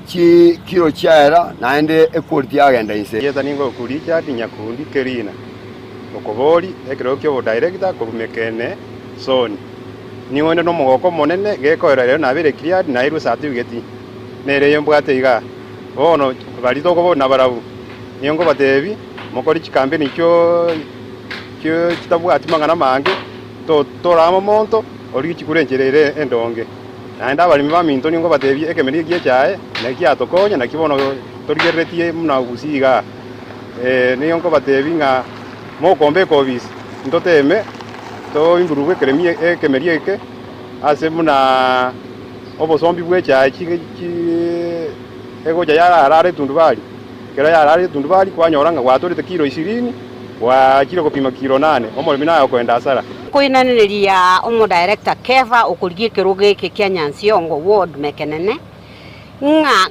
chikiro chiaera naende equality yagenda inse. Erieta ningoku Richard Nyakundi Kerina, okobori ekerogo ki'obodirector korwa Mekene Zone. Nigo inde nomogoko omonene, gekoera rero nabeire cleared, naeirwe certificate, nere eye mbwate igaa. Bono baria tokobori nabarabwo, nigo nkobatebi, mokore chikampeni chio chio chitabwati mang'ana amange, to torama omonto, origie chikura enchera ere endonge. Naende abaremi baminto nigo nkobatebia ekemeri eke gi'echae, naki giatokonya, naki bono torigereretie buna gusii igaa. Nigo nkobatebi ng'a mokombeka obisi, ntoteme toimprove ekemeri eke ase buna obosombi bw'echae egocha yarara etundubari, ekero yarara etundubari kwanyora ng'a gwatorete kilo ishirini, gwachire gopima kilo nane, omoremi naye okoenda hasara. Nkoinaneria omodirector Kefa okorigia ekerogo eke kia Nyansiongo ward Mekenene, ng'a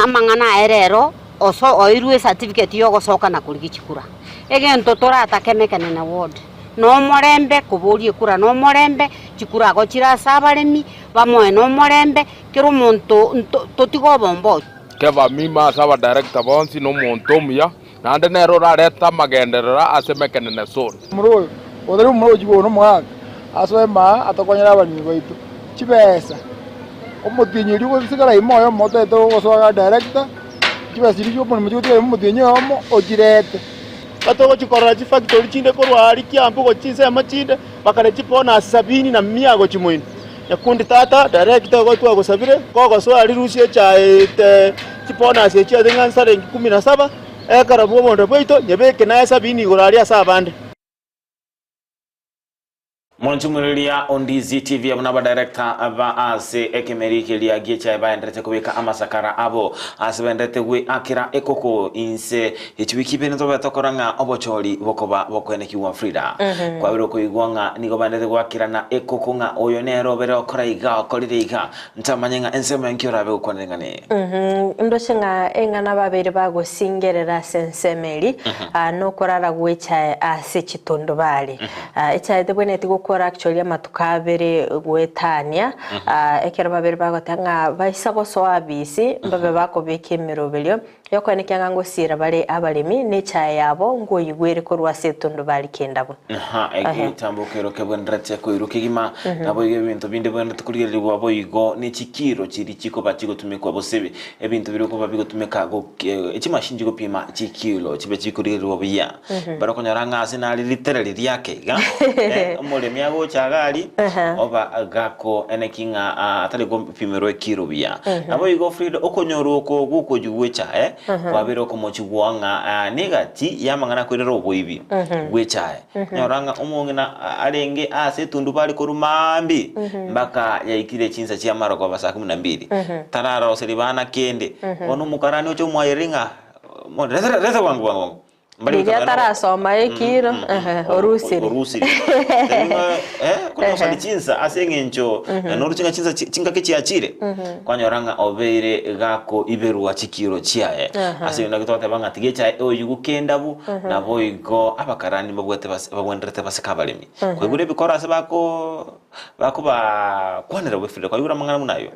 amang'ana aye rero oso oirwe ecertificate yogosoka na korigia chikura. Egento toratake Mekenene ward. Nomorembe, koboria ekura nomorembe, chikura ago chire ase abaremi, bamoe nomorembe, kera omonto nto totige obomba oyo. Keba mima ase abadirector bonsi na omonto omuya, naende nere orarete amagenderero ase Mekenene Zone. Omorwo oyo otari omorwo ogochia kogora omogaka asoe maa atokonyere abaremi baito chibesa. Omotienyi oria ogosigara ime oyomo otagete gosoa director, chibesa chiria chi'omoremo chigotigara ime omotienyi oyomo ochirete. Batogochia korora chifactory chinde korwa aria Kiambu gochia chinsemo chinde, bakare chibonus sabini na mia gochia moino. Nyakundi tata, director igo twagosabire, kogosoa rirusie echae ete chibonus echio ase ng'a nsarengi kumi na saba, ekero bwa obonda bwaito, nyebeke naye sabini igoro aria ase abande. Monchumureria Ondizi TV abwo nabadirector ba ase ekemeri keria giechae baenderete kobeka amasakara abo ase baenderete gweakera ekoko inse ye chiwiki ibere ntobe tokora ng'a obochori bokoba bokoenekigwa Frida. Kwabire okoigwa ng'a nigo baenderete goakerana ekoko ng'a oyo nere obere okora iga okorire iga ntamanye ng'a ensemo enki orabe gokwanera ng'a neye. Ndoche ng'a eng'ana babeire bagosingerera ase ensemo eri, nokorara gwechae ase chitundubari. Echae tebwenereti gokora actually amatuko abere goetania, ekero babere bagoteba ng'a baisa gosoa abisi, mbabe bakobeka emeroberio yokoenekia ng'a ngosiira bare abaremi, na echae yabo nkoyigwere korwa ase etundubari kendabwo. Aha, egetambo kero kebwenerete koirwa kegima, naboigo ebinto binde bibwenerete korigererigwa boigo ne chikiro chiria chikoba chigotumekwa gose ebinto biria bikoba bigotumeka chimashini chigopima chikilo chibe chikorigererigwa buya. Barokonyora ng'a ase nare ritereri riake iga, omoremi agocha iga aria, oba gako eneki ng'a atari gopimerwa ekiro buya. Naboigo Frida, okonyorwa oko gwokochigwa gwechae, kwabeire okomochigwa ng'a negati y'amang'ana akoirera oboibi bw'echae. Onyora ng'a omong'ina arenge ase etundubari korwa maambia mpaka yaikire chinsa chia marogoba saa kumi na mbili, tararoseria bana kende. Bono omokarani ocha omwayereri ng'a reta reta bwango bwango bwango. Mbari Riria gotamanya no- atarasoma ekiro, ehe, orusire. orusire Tari ng'a, eh, konyosani chinsa ase eng'encho noruche ng'a chinsa chi- chingaki chiachire kwanyora ng'a obeire gakoiberwa chikiro chiaye ase eng'encho naki togoteba ng'a tiga echae oyigwe kendabu naboigo abakarani mbabwate bas babwenerete basike abaremi. Kwaigure ebikoro ase bako Bakobakwanera bwefire, kwaigure amang'ana buna ayio?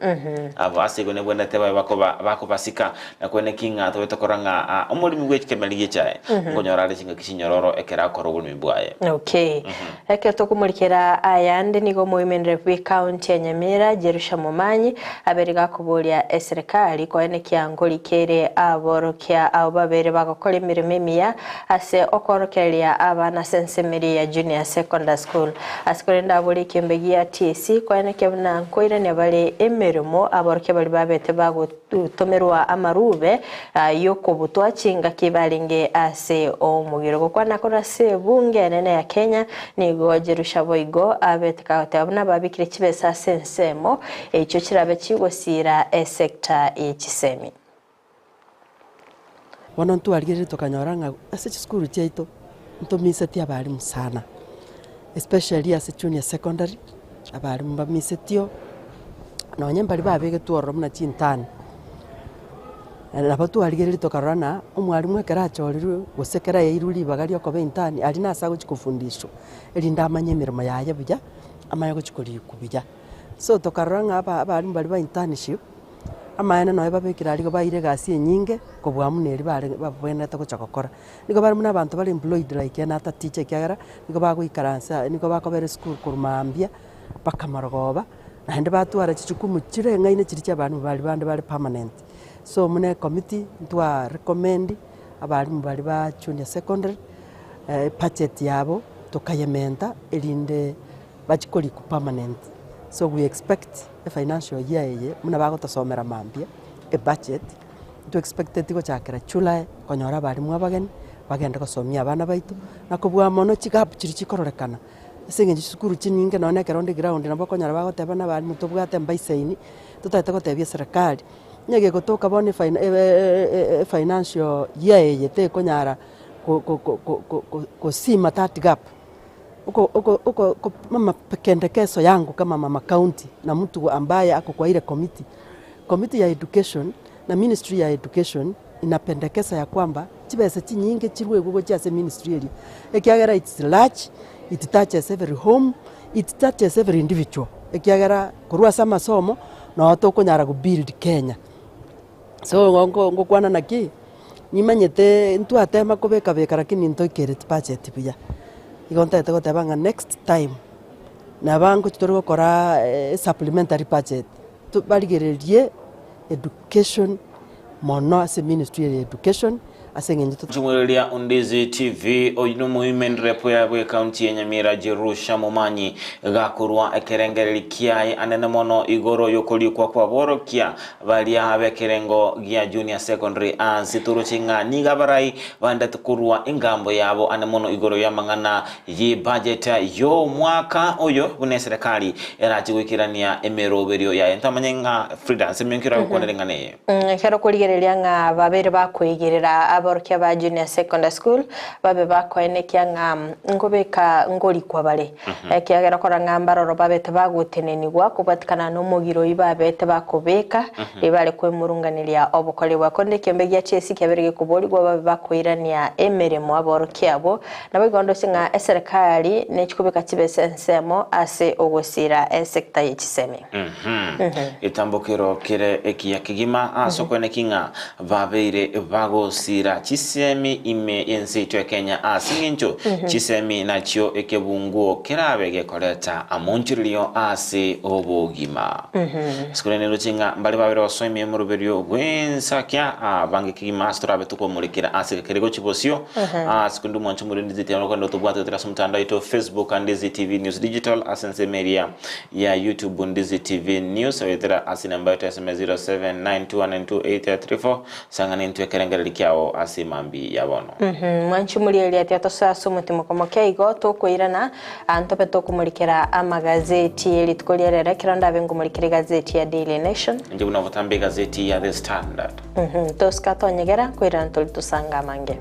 Abo ase igo nebwenerete babe bakoba bakobasika, na kweneki ng'a tobe tokora ng'a omoremi bwe ekemeri gi'echae nkonyora are chingaki chinyororo ekero akora oboremi bwaye. Okay. Ekero tokomorikera ayande nigo omoimenere bw'ecounty ya Nyamira Jerusha Momanyi abere gakoboria eserekari koenekia nkorikere aborokia abo babere bagokora emeremo emiya ase okoorokereria abana ase ensemeri ya Junior Secondary School. Ase korende abore ekiombe gia TSC koenekia buna nkoirania bare emeremo aborokia baria babete bagotomerwa amarube y'okobutwa chingaki barenge ase omogiro. Gokwana korwa ase ebunge enene ya Kenya nigo Jerusha boigo abete kagoteba buna babekire chibesa ase ensemo echio chirabe chigosiira esector ye chisemi. Bono ntwarigereire tokanyora ng'a ase chisukuru chiaito ntomisetie abalimu sana, especially ase junior secondary, abalimu mbamisetio, nonye mbaria babegetwe ororo buna chintani, nabo twarigereire tokarora ng'a omwalimu ekero achorirwe gose ekero aeirwe ribaga ria okoba intern aria nase agochia kofundishwa, erinde amanye emeremo yaye buya, amanye gochia korikwa buya. So tokarora ng'a aba abalimu baria ba internship. Amaene nonya babekire aria igo baire egasi enyinge kobua buna eria bare babwenerete gocha gokora. Nigo bare buna abanto bare employed like another teacher ekiagera nigo bagoikaransa nigo bakobera esukuru korwa mambia mpaka marogoba, naende batwara chijukumu chireng'aine chiria chia abalimu baria bande bare permanent. So buna ecommittee ntwa recommend abalimu baria ba junior secondary, ebudget yabo tokayementa erinde bachie korikwa permanent. So we expect efinancial year eye buna bagotosomera mambia ebudget, nto expecteti gochakera July konyora abalimu abageni bagende gosomia abana baito, na kobua mono chigap chiria chikororekana ase eng'encho chisukuru chinyinge nonye na ekero onde ground nabo okonyora bagoteba na abalimu tobwate mbaisaini, totagete gotebia eserekari, onye gegotoka bono efina efinancial year eye tekonyara ko- ko- ko- ko- kosima that gap. Oko oko oko oko mapendekezo yangu kama mama county na mtu ambaye ako kwa ile committee, committee ya education na ministry ya education inapendekeza ya kwamba chibesa chinyinge chirwegwe gochia ase ministry eria, ekiagera it's large, it touches every home, it touches every individual, ekiagera korwa ase amasomo noo tokonyara go build Kenya. So igo nko ngokwana naki, nimanyete ntwatema kobeka beka lakini ntoikereti budget buya. Igo ntagete goteba ng'a next time, naba ngochi tore gokora esupplementary budget, to barigererie education mono ase ministry eye ya education. Ase eng'encho to. Chimwereria Ondizi TV, oyio nomoimen rep bw'ecounty ya Nyamira Jerusha Momanyi gakorwa ekerengereri kiaye anene mono igoro yokorikwa kw'aborokia baria b'ekerengo gia Junior Secondary ase toroche ng'a nigo abarai bandete korwa engambo yabo ane mono igoro y'amang'ana y'ebudget y'omwaka oyo buna eserekari erache goikerania emeroberio yaye. Ntamanye ng'a Frida ase emionkero agokwanera eng'ana eye. Ekero okorigereria ng'a babere bakoigerera aborokia ba Junior Secondary School babe bakoenekia ng'a nkobeka nkorikwa bare, ekiagera okora ng'a mbaroro babete bagotenenigwa kobwatikana nomogiro oyio babete bakobeka riria bare kwemurunganeria obokoreri Korende ekiombe gia chesi kiabere gekoborigwa babe bakoirania emeremo aborokia abwo. Naboigo ndoche ng'a eserekari nechikobeka chibesa ensemo ase ogosira esector ye chisemi. Getambokero kere ekiya kegima ase okweneki ng'a babeire bagosira chisemi ime y'ense yaito ya Kenya ase eng'encho chisemi nachio ekebunguo kerabe gekoreta amonchorerio ase obogima. Ase korende ndoche ng'a mbare babere gosoa ime y'omoroberio bw'ensakia abange kegima ase torabe tokomorekera ase gekere gochia bosio ase korende omwancho more Ndizi TV nokogenda otobwate goetera ase omotandao oito Facebook Ndizi TV News Digital ase ensemo eria ya YouTube Ndizi TV News goetera ase enamba yaito ya SMS 0792192834 sang'ana intwe ekerengererio kiao ase emambi ya bono. Mwanche omoriereria tiatosoa ase omotimoko moke igo tokoirana aa ntobe tokomorikera amagazeti ye rituko ria rero ekero ndabe nkomorikera egazeti ya Daily Nation. Inche buna obotambe egazeti ya The Standard. Tosika tonyegera koirana tori tosange amange.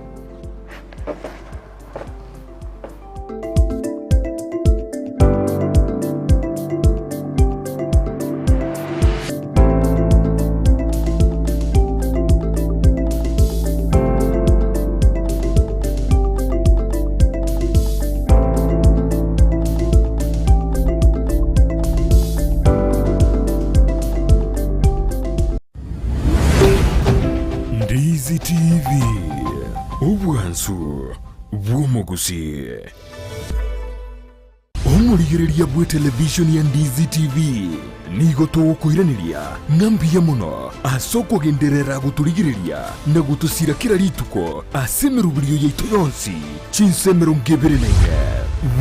Ndizi TV, obwansu bw'omogusi. Omorigereria bw'etelevishoni ya Ndizi TV nigo togokoiraneria ng'a mbuya mono ase okogenderera gotorigereria na gotosira kera rituko ase emeroberio yaito yonsi chinsa 24.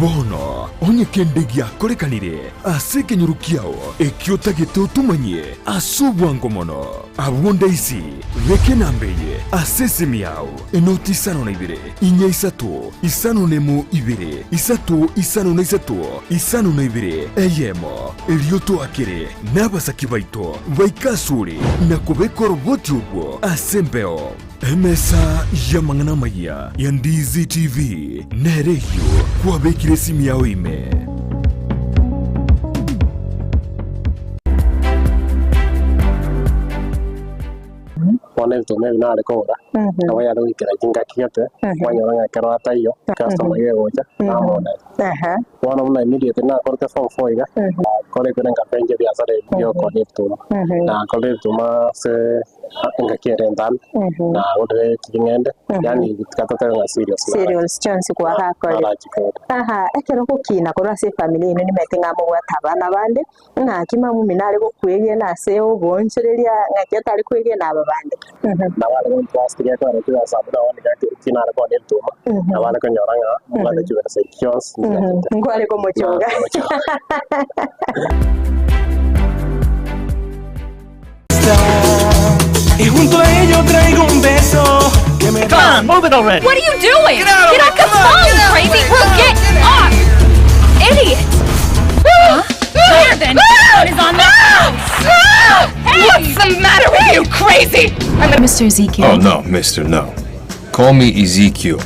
Bono onye kende giakorekanire ase ekenyoro kiao ekio otagete otomanyie ase obwango mono, abwo ndaisi beka enamba eye ase esimi yao. Enoti isano na ibere, inya isato, isano nemo ibere, isato isano na isato, isano na ibere, eyemo. Erio toakere nabasaki baito baike asore na kobeka oroboti orwo ase embeo. Emesa y'amang'ana amayia ya Ndizi TV nere eyio kwabekire esimi yao ime. Bono ebituma ebi nare kogora, nabo yare goikera chingaki gete, kwanyora ng'a ekero ataiyo, customer gegocha, namonere. Bono buna immediately nakorete form four iga, nakora ekero nkapenja ebiasara ebi bia okonia ebituma. Nakorire ebituma ase engaki ere entambe, nagorire ching'ende, yaani tiga totebe ng'a cereals nara- Cereals chionsi kwagakorire. narachikore. Aha, ekero ogokina korwa ase efamiri yaino nimanyete ng'a mobwate abana bande, Ng'aki mamumi nare gokwegena ase ogoonchoreria, ng'aki otare kwegena aba bande? Nabo are gontrust gekogera chibesa abwo nabo nigo eki nare koonia ebituma, nabo are konyora ng'a mbwate chibesa echi chionsi nchiachete. Nkware komochonga. Nare komochonga. Y junto a ello traigo un beso que me Come on, move it already. What are you doing? Get out of Get my- off the come on, phone, get out, crazy! come We'll on, get get off! Idiot! Here then, phone is on the house. Hey! What's the matter with you, crazy? I'm gonna Mr. Ezekiel. Oh, no, mister, no. Call me Ezekiel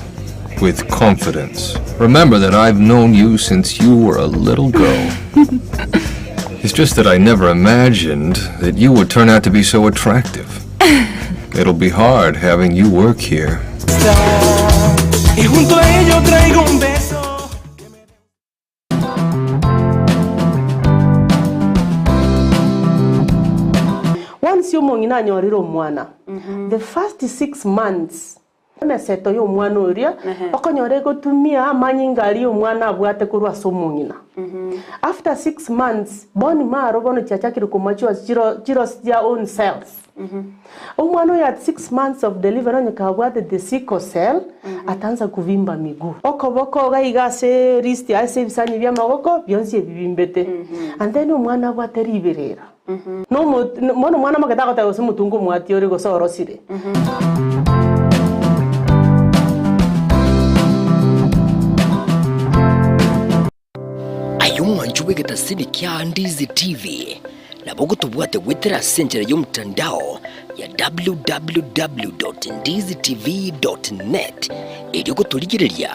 with confidence. Remember that I've known you since you were a little girl. It's just that I never imagined that you would turn out to be so attractive. It'll be hard having you work here. Y junto a ello traigo un beso. Once omong'ina anyorire omwana, the first 6 months emeseto ya omwana oria okonyora egotumia amanyinga aria omwana abwate korwa ase omong'ina. After 6 months, bone marrow bono chiachakire komature chiro chirosi their own cells. Omwana oyo at 6 months of delivery onye kabwate the sickle cell ataanza kuvimba miguu. Okoboko iga iga ase wrist ase ebisanyi bia amagoko bionsi ebibimbete. And then omwana abwate riberera. Nomo bono omwana moke tagoteba gose omotungu omwati ore gose orosire. Aye omwancho bw'egetasini kia Ndizi TV, nabo ogotobwate goetera ase enchera y'omotandao ya www.ndizitv.net erio gotorigereria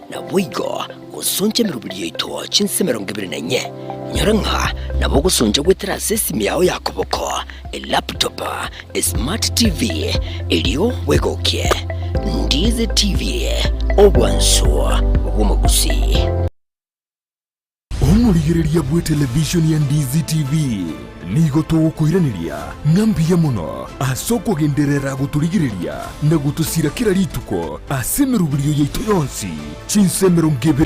naboigo gosoncha emeroberi yaito chinse 24. Nyora ng'a nabo ogosoncha goetera ase esimi yao ya koboko, elaptop, esmart TV, erio bwegokie. Ndizi TV, obwansu bw'omogusii. Omorigereria bw'etelevishoni ya Ndizi TV nigo togokoiraneria ng'a mbuya mono ase okogenderera gotorigereria na gotosira kera rituko ase emeroberio yaito yonsi chinsa 24.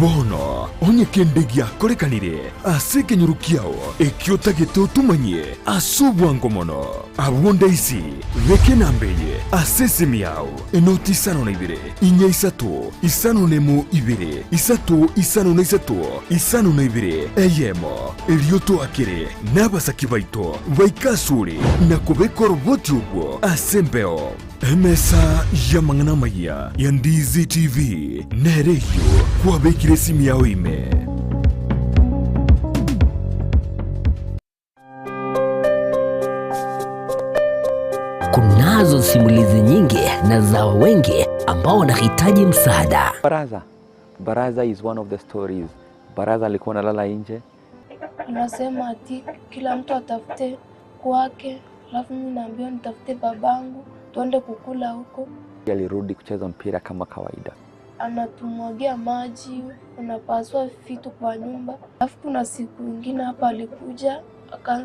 Bono onye kende giakorekanire ase ekenyoro kiao ekio otagete otomanyie ase obwango mono, abwo ndaisi beka enamba eye ase esimi yao, enoti isano na ibere, inya isato, isano nemo ibere, isato isano na isato, isano na ibere, eyemo. Erio toakere nabasaki baito baike asore na kobeka oroboti obwo ase embeo. Emesa y'amang'ana amayia ya Ndizi TV nere eyio kwabekire esimi yao ime. Kunazo simulizi nyingi na za wengi ambao wanahitaji msaada. Baraza. Baraza is one of the stories. Baraza alikuwa analala nje. Anasema ati kila mtu atafute kwake, alafu mimi naambiwa nitafute babangu tuende kukula huko. Alirudi kucheza mpira kama kawaida. Anatumwagia maji, unapasua vitu kwa nyumba. Alafu kuna siku ingine hapa alikuja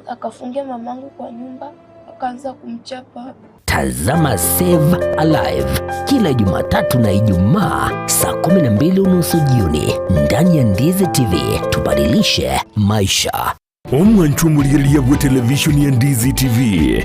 akafungia mamangu kwa nyumba akaanza kumchapa. Tazama Save Alive kila Jumatatu na Ijumaa saa 12:30 jioni ndani ya Ndizi TV. Tubadilishe maisha. Omwancho omorigereria bwe televishoni ya Ndizi TV,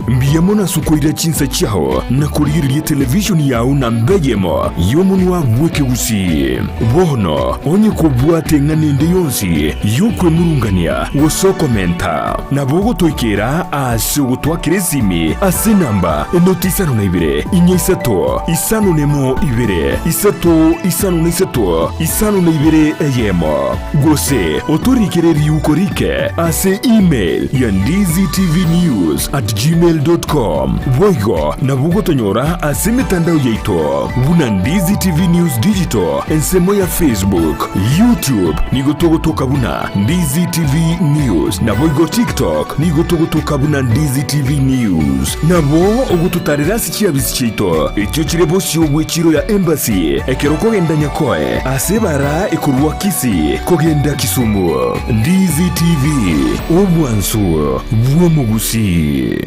mbuya mono ase okoira chinsa chiao na korigereria televishoni yao namba eyemo y'omonwa bw'ekegusii. Bono onye kobwate eng'ana ende yonsi y'okwemurungania gose okomenta, nabo ogotoikera ase ogotwakera esimi ase enamba enoti isano na ibere, inya isato, isano nemo ibere, isato isano na isato, isano na ibere eyemo. Gose otorikere riuko rike ase email ya ndizitvnews at gmail dot com. Boigo nabo ogotonyora ase emetandao yaito buna Ndizi TV News Digital ensemo ya Facebook, YouTube nigo togotoka buna Ndizi TV News naboigo TikTok nigo togotoka buna Ndizi TV News. Nabo ogototarera ase chiabisi chiaito echio chire bosio bw'echiro ya Embassy ekero okogenda Nyakoe ase ebara ekorwa Kisii kogenda Kisumu. Ndizi TV, obwansu bw'omogusii.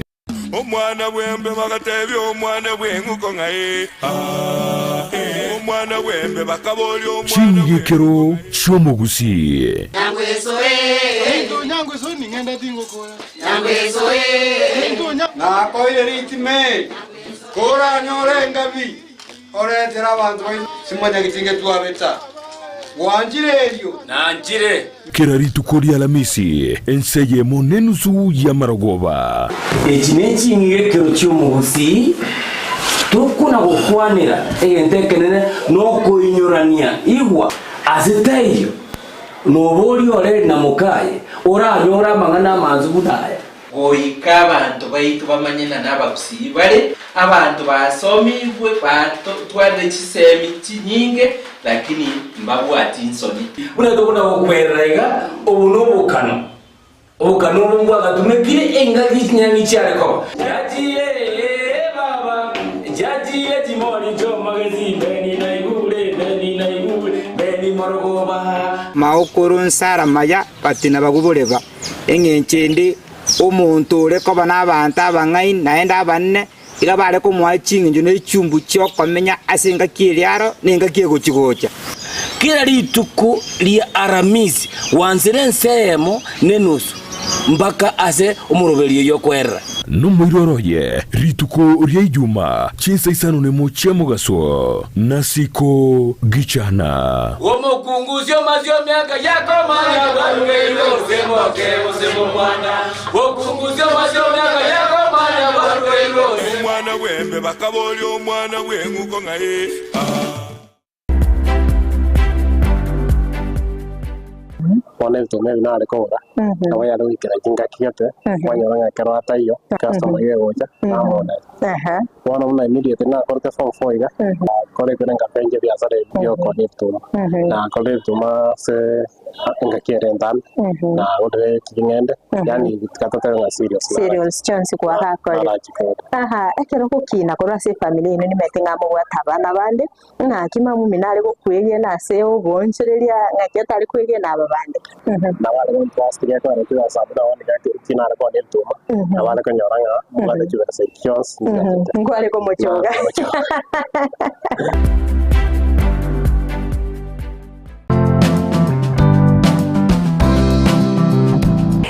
Omwana bw'embe bagatebia omwana bw'eng'uko ng'a ee, aa, ee. Omwana bw'embe bakaboria omwana Ching'igekero chi'omogusii. Nakoire ritime, koranyore engabi, oretere abanto baino simanyageti ngetwabeta. Gwanchire erio? Nanchire. Kera rituko ri'Alamisi, ense eyemo nenusu y'amarogoba. Echi neching'igekero chi'omogusii, tokona gokwanera egento ekenene nokoinyorania. Igwa, ase taiyo noboria ore na mokaye oranyore amang'ana amansu buna aya. Goika abanto baito bamanye ng'a nabagusii bare, abanto basomigwe, batwarire chisemi chinyinge, lakini mbabwati nsoni. Buna tokona gokwerera iga, obo nobokano. Obokano obo mbwagatumekire engaki chinyang'i chiare koba. Chiachire ee baba, chiachire chimori chi'omogesi, Beni naigure, Beni naigure, Beni morogoba. Maokoro nsara maya batina baguboreba. Engencho ende, omonto ore koba nabaanto abang'aini naende abanene, iga bare komoa ching'encho ne chumbu chi'okomenya ase engaki eria aro na engaki egochi-gocha. Kera rituko ria Aramisi gwansire ense eyemo nenusu mpaka ase omoroberio oyio okwerera. Nomoiroro oye rituko ria Ijuma chinsa isano nemo chia mogaso, Nasiko Gichana. Omokungusia omasie emiaka yakomanya barugeirwe gose moke gose momwana. Okungusia omasie emiaka yakomanya barugeirwe gose. Omwana bw'embe bakaboria omwana bw'eng'uko ng'ai ah. Bono ebituma ebi nare kogora, nabo yare goikera chingaki gete, kwanyora ng'a ekero ataiyo, customer iga egocha, namonere. Bono buna immediately nakorete form four iga, nakora ekero nkapenja ebiasara ebi bia okonia ebituma. Nakorire ebituma ase engaki ere entambe, nagorire ching'ende, yaani tiga totebe ng'a serious nara- Cereals chionsi kwagakorire. narachikore. Aha, ekero ogokina korwa ase efamiri yaino nimanyete ng'a mobwate abana bande, Ng'aki mamumi nare gokwegena ase oboonchoreria, ng'aki otare kwegena aba bande? Nabo are gontrust gekogera chibesa abwo nabo nigo eki nare koonia ebituma, nabo are konyora ng'a mbwate chibesa echi chionsi nchiachete. Nkware komochonga. Nare komochonga.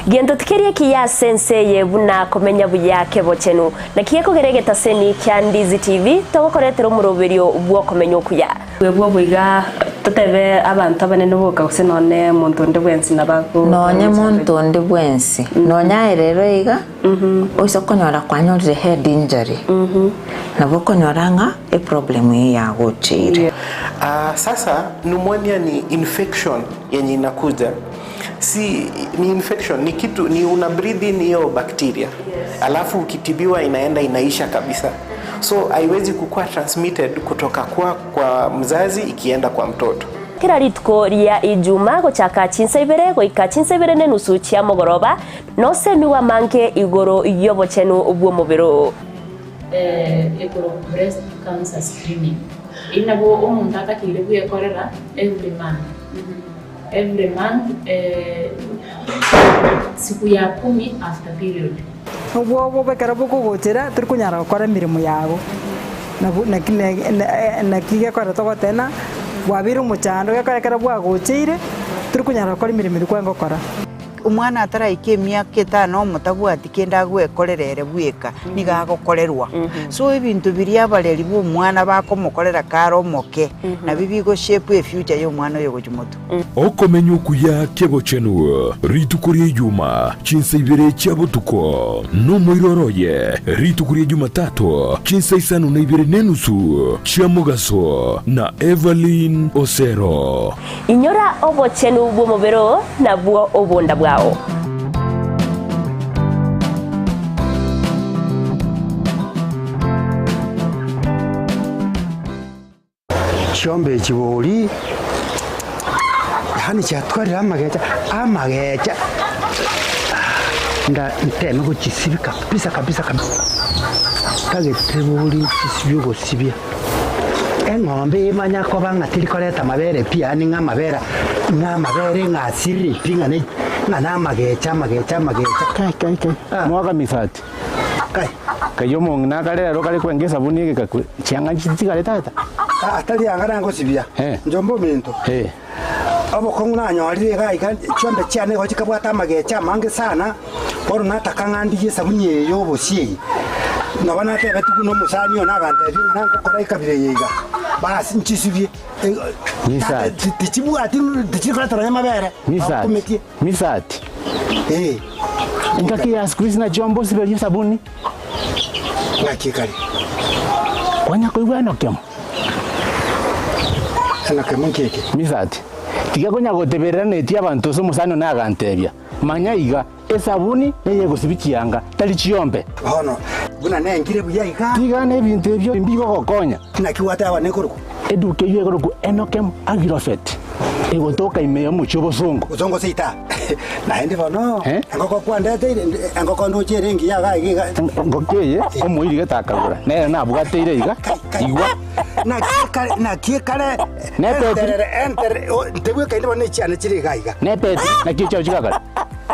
Gento tikeri ekiya ase ense eye buna komenya buya kebochenu. Naki gekogera egetaseni kia Ndizi TV togokoretera omoroberio bw'okomenya okuya. Bwebwo boiga totebe abanto abanene boka gose nonye monto onde bwensi nabo Nonye monto onde bwensi, nonye aye rero iga, oise konyora kwanyorire head injury, nabo okonyora ng'a eproblem eye yagocheire. Ah, sasa pneumonia ni infection yenye inakuja si ni infection ni kitu ni una breathe in hiyo bacteria alafu ukitibiwa inaenda inaisha kabisa so haiwezi kukuwa transmitted kutoka kwa, kwa mzazi ikienda kwa mtoto Kera rituko ria Ijuma gochaka chinsa ibere goika chinsa ibere nenusu chia mogoroba, nosemigwe amange igoro y'obochenu bw'omobere oo. Ekorokwa breast cancer screening. Eyio nabo omonto atakeire bwekorera every month, every month siku ya kumi after period. Obwoba ekero bokogochera tori konyara gokora emeremo yago, nabo naki naki gekogera togoteba ng'a bwabeire omochando gekogera ekero bwagocheire tori konyara gokora emeremo eria kwarenge gokora. Omwana ataraika emiaka etano omotabwati kende agwekorera ere bweka, nigo agokorerwa. So ebinto biria abareri ba omwana bakomokorera kare omoke, nabio bigo shape efuture ya omwana oyo gochia motwe. Okomenya okuya kebochenu, rituko ria Ijuma, chinsa ibere chia botuko, nomoiroro oye, rituko ria Jumatato, chinsa isano na ibere nenusu chia mogaso, na Evelyn Osero. Inyora obochenu bw'omobere oo, nabwo obonda bwao. Chiombe echi bori, yaani chiatwarire amagecha, amagecha nda nteme gochisibia kabisa kabisa kabisa, ntagete bori chisibie ogosibia. Eng'ombe emanya koba ng'a teri koreta amabere pi, yaani ng'a amabere ng'a amabere ng'a asirire pi ng'a ne ng'a na amagecha amagecha amagecha. Kai kai kai, mwaka misati. Kai. Kai omong'ina akare ero kare kwenga esabuni egekakwe, chianga nchitigare tata. Aa tari anga nangosibia, njomba ominto. Obokong'u nanyorire iga iga, chiombe chiane igo chikabwata amagecha amange sana, bono nataka ng'a ndigie esabuni eye y'obosie eye. Nabo natebetigwe buna omosani one agantebia ng'a nangokora ekabira eye iga, basi nchisibie. Tata tichibwati tichiri koreta nonya amabere, bakumetie. Misati. Engaki ya siku hizi nachio mbosiberie esabuni. Ng'aki ekare? Kwanya koigwa enokemo. Enokemo nki eke? Misati. Tiga konya goteberera netie abanto ase omosani one agantebia, Manya iga, esabuni neyegosibia chianga, tari chiombe. Bono, buna nengire buya iga. Tiga nebinto ebio mbigogokonya. Naki gwateba nekorokwa? Eduka eyio ekorokwa Enokem Agrofert, egotoka ime y'omochie obosongo. Bosongo seita. Naende bono, engoko kwandeteire, engoko ndoche ere engiya iga iga iga. Engoko eye omoiri gete akagora, nere nabwateire iga, igwa. Naki ekare Nepetiri. enterere, ntebwekaini bono echiane chire iga iga. Nepetiri, naki echiao chigakare.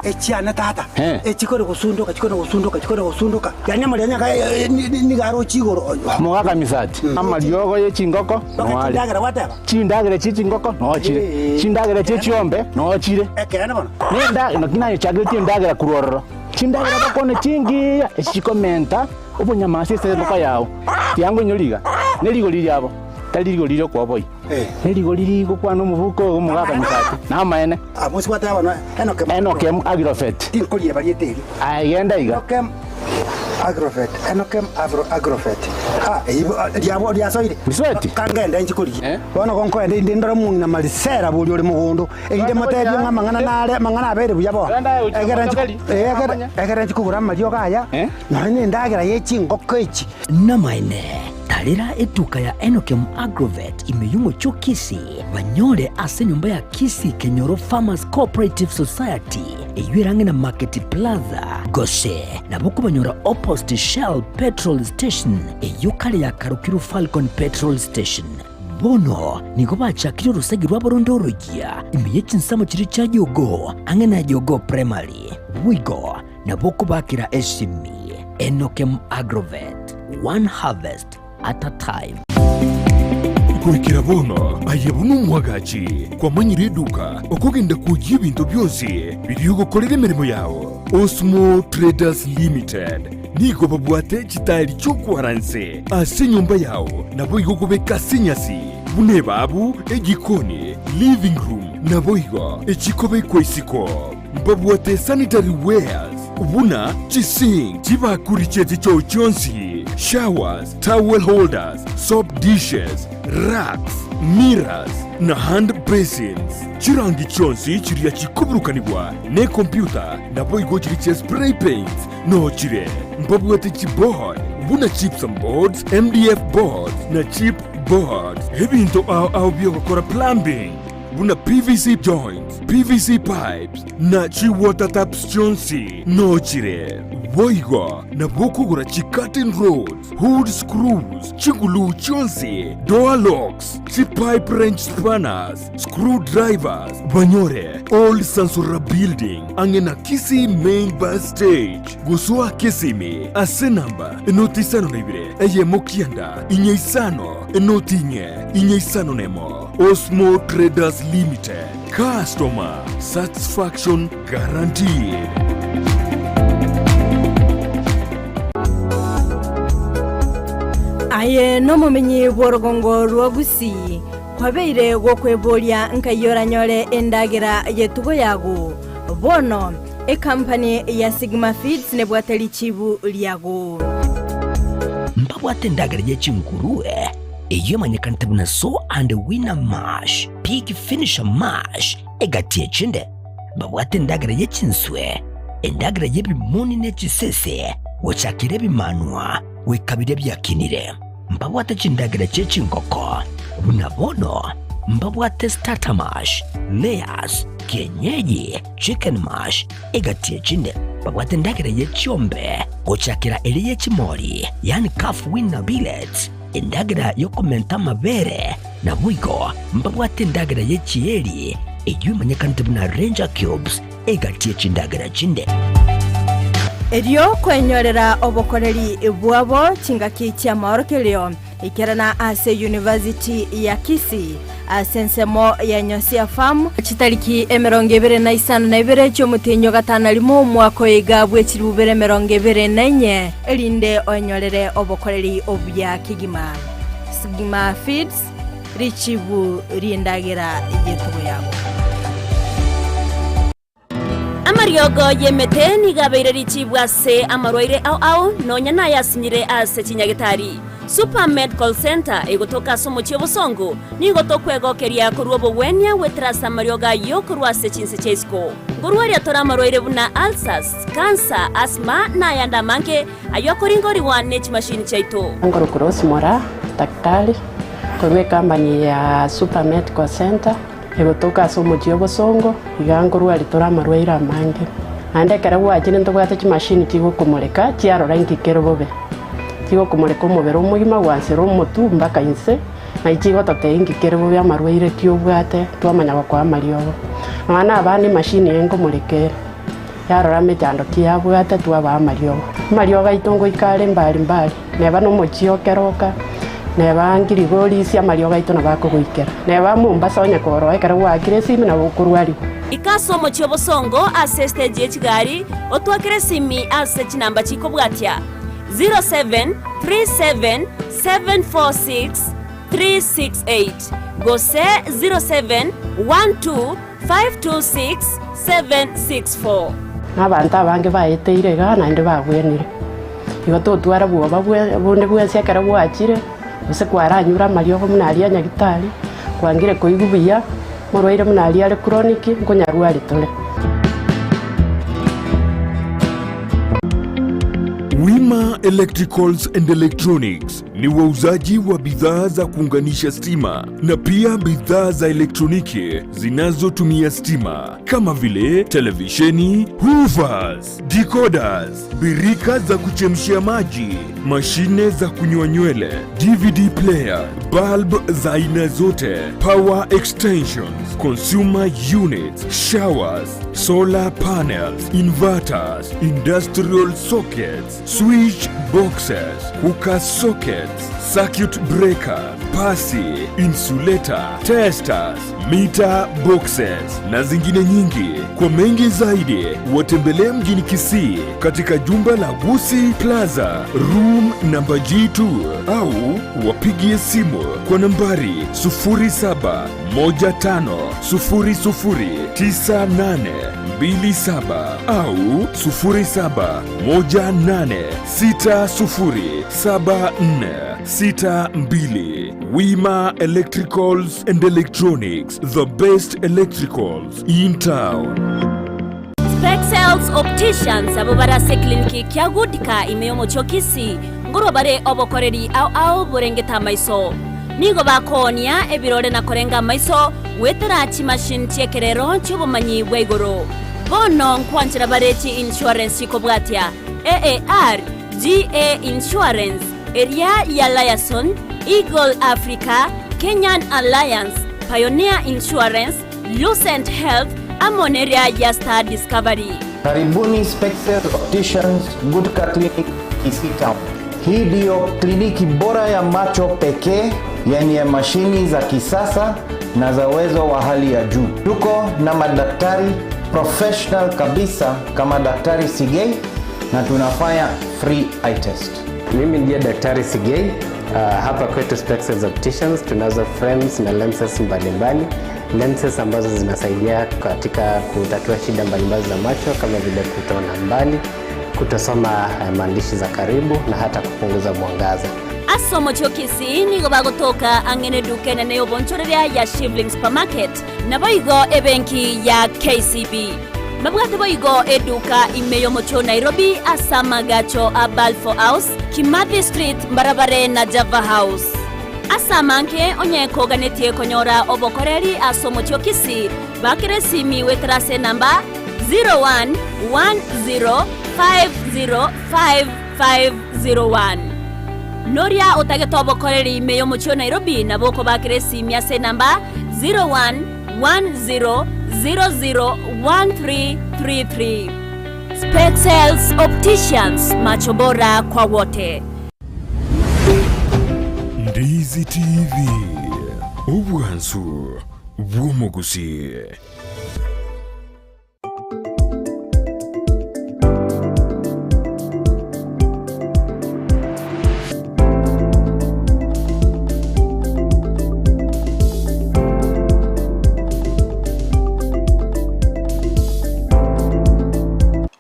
Echiane tata, echikore gosundoka, chikore gosundoka, chikore gosundoka, yaani amarianya aka nigo aroche igoro. Mogaka misati, amariogo ye chingoko noare. Chindagera gwateba? Chindagera chie chingoko noo chire, chindagera chie chiombe noo chire. Ekeene bono. Nenda, naki nayechageretie endagera korwa ororo. Chindagera bakwane chingiya, echi chikomenta obonyamasi ase engoko yao. Tiango inyore iga, ne rigori riabo, tari rigori ri'okoboyia, ne rigori rigokwana omobuko oyo omogaka Nyasati. Namaene. Enokem Agrofet. Aye genda iga. Agrofet, Enokem Avro Agrofet. Ah, eyio riabo riasoire. Misweti. Kangende inche korigia. Bono gonkoenda inde ndore omong'ina Marisela boria ore mogondo, erinde motebie ng'a amang'ana nare amang'ana abeire buya bono. Egere nchi eh, egere egere nchi kogora amariogo aya, nonya na endagera ye chingoko echi. Namaene, tarera etuka ya Enokem Agrovet ime y'omochie o Kisii, banyore ase enyomba ya Kisii Kenyoro Farmers Cooperative Society, eyio ere ang'e na Market Plaza, gose nabo okobanyora opposite Shell Petrol Station, eyio kare yakarokirwe Falcon Petrol Station. Bono nigo bachakire orosegi rwabo ronde oroyia ime ye chinsemo chiria chia Jogoo, ang'e na Jogoo Primary. Boigo nabo okobakera esimi Enokem Agrovet, one harvest at a time. Goikera bono aye buna omwagachi kwamanyire eduka okogenda kwoyia ebinto bionsi biria ogokorera emeremo yao. Osmo Traders Limited nigo babwate chitaeri chi'okwara nse ase enyomba yao naboigo okobeka ase enyasi buna ebabu, ejikoni, living room naboigo echikobekwa isiko. Mbabwate sanitary wares buna chisink, chibakuri chie chichoo chionsi, showers, towel holders, soap dishes, racks, mirrors, na hand basins. Chirangi chionsi chiria chikoburukanigwa nekompyuta naboigo chiria chia spray paints noo chire. Mbabwate chiboard buna gypsum boards, MDF boards na chip boards. Ebinto ao ao biogokora plumbing buna PVC joints, PVC pipes, na chi-water taps chionsi noo chire. Boigo nabo okogora chi-curtain rods, hood screws, chiguluu chionsi, door locks, chi-pipe wrench spanners, screw drivers, banyore Old Sansora Building ang'e na Kisii Main Bus Stage. Gosoa Kisimi ase namba enoti isano na ibere eyemo kianda inye isano enoti inye inye isano nemo. Osmo Traders Limited, customer satisfaction guaranteed. Aye nomomenyi bw'orogongo rwa Gusii, kwabeire gokweboria nkai oranyore endagera y'etugo yago. Bono, ekampani ya Sigma Feeds nebwate richibu riago. Mbabwate endagera ye chingurue, eyio emanyekanete buna Sow and Winner Mash, Pig Finisher Mash, egati echinde. Babwate endagera ye chinswe, endagera y'ebimoni ne chisese, gochakera ebimanwa goika biria biakinire. Mbabwate chindagera chie chingoko, buna bono mbabwate starter mash, layers, kienyeji, chicken mash, egati echinde. Babwate endagera ye chiombe, gochakera eria ye chimori, yaani calf weaner pellets, endagera y'okomenta amabere, naboigo mbabwate endagera ye chieri, eyio emanyekanete buna ranger cubes, egati ye chindagera chinde. Erio kwenyorera obokoreri bwabo chingaki chi'amaorokererio, ikerana ase University ya Kisii ase ensemo ya Nyosia Farm, chitariki 25 chi'omotienyi o gatano rimo omwaka oyo iga bwe chilifu bibere 24, erinde oenyorere obokoreri obuya kegima. Sigma Feeds, richibu ri'endagera y'etugo yago. Amariogo y'emete nigo abeire richibu ase amarwaire ao ao, nonya nayasinyire ase chinyagetari. Super Medical Centre egotoka ase omochie obosongo, nigo tokwegokeria korwa obogwenia goetera ase amariogo ayio korwa ase chinse chia isiko. Nkorwaria tore amarwaire buna ulcers, cancer, asthma na ayande amange ayio akoringorigwa ne chimashini chiaito. Nkorokwa Rose Moraa, daktari korwa ecompany ya Super Medical Centre. Egotoka ase omochie obosongo, iga nkorwaria tore amarwaire amange. Naende ekero gwachire ntobwate chimashini chigokomoreka chiarora inki kere bobe. Chigokomoreka omobere omogima gwansera omotwe mpaka inse, naye chigototebia inki kere bobe amarwaire ki obwate twamanya gokoa amariogo. Nonya na abana emashini eye nkomoreka ere, yarora emechando ki yabwate twabaa amariogo. Amariogo aito ngoika are mbari mbari, neba nomochie okeroka. Neba ngirigori ase amariogo aito nabo akogoikera. Neba Mombasa onye koroa ekero gwaakire esimi nabo okorwarigwa. Ika ase omochie obosongo ase estage ye chigari, otwakere esimi ase chinamba chikobwatia, 0737 746 368 gose 0712 526 764. Na abanto abange baeteire igaa naende babwenire. Igo totwara bwoba bwe bonde bwensi ekero gwachire, gose kwaranyure amariogo buna aria a nyagitari, kwangire koigwa buya, morwaire buna aria are chronic, nkonyarwari tore. Wima Electricals and Electronics ni wauzaji wa bidhaa za kuunganisha stima na pia bidhaa za elektroniki zinazotumia stima kama vile televisheni, hoovers, decoders, birika za kuchemshia maji, mashine za kunyoa nywele, DVD player, bulb za aina zote, power extensions, consumer units, showers, solar panels, inverters, industrial sockets, switch boxes, cooker sockets, circuit breaker, pasi, insulator, testers, meter boxes na zingine nyingi. Kwa mengi zaidi, watembelee mjini Kisii katika jumba la Gusi Plaza, room namba G2 au wapigie simu kwa nambari 0715009827 au 0718607462. Wima Electricals and Electronics, the best electricals in town. Spexels Opticians abo bare ase ekliniki kia Goodka ime y'omochie o Kisii, nkorwa bare obokoreri ao ao borengete amaiso. Nigo bakoonia ebirore na korenga amaiso goetera chimachine chi'ekerero chi'obomanyi bwa igoro. Bono nkwanchera bare chi insurance chikobwatia, AAR, GA Insurance, eria ya Liaison, Eagle Africa, Kenyan Alliance, Pioneer Insurance, Lucent Health, amo neria ya Star Discovery. Karibuni Spexel Opticians Gutka Clinic Kisii Town. Hii ndiyo kliniki bora ya macho pekee yenye mashini za kisasa na za uwezo wa hali ya juu. Tuko na madaktari professional kabisa kama Daktari Sigei na tunafanya free eye test. Mimi ndiye Daktari Sigei. Hapa kwetu Spexels Opticians tunazo frames na lenses mbalimbali, lenses ambazo zinasaidia katika kutatua shida mbalimbali za macho kama vile kutoona mbali, kutosoma maandishi za karibu na hata kupunguza mwangaza. Ase omochie o Kisii nigo bagotoka ang'e neduka enene y'obonchoreria ya Shivling Supermarket, naboigo ebenki ya KCB. Babwate boigo eduka ime y'omochie o Nairobi ase amagacho a Balfour House, Kimathi Street mbarabare na Java House. Ase amange onye koganetie konyora obokoreri ase omochie o Kisii, bakera esimi goetera ase enamba 0110505501. Noria otagete obokoreri ime y'omochie o Nairobi nabo okobakera esimi ase enamba 0110001333. Spexels Opticians, macho bora kwa wote. Ndizi TV, obwansu bw'omogusii.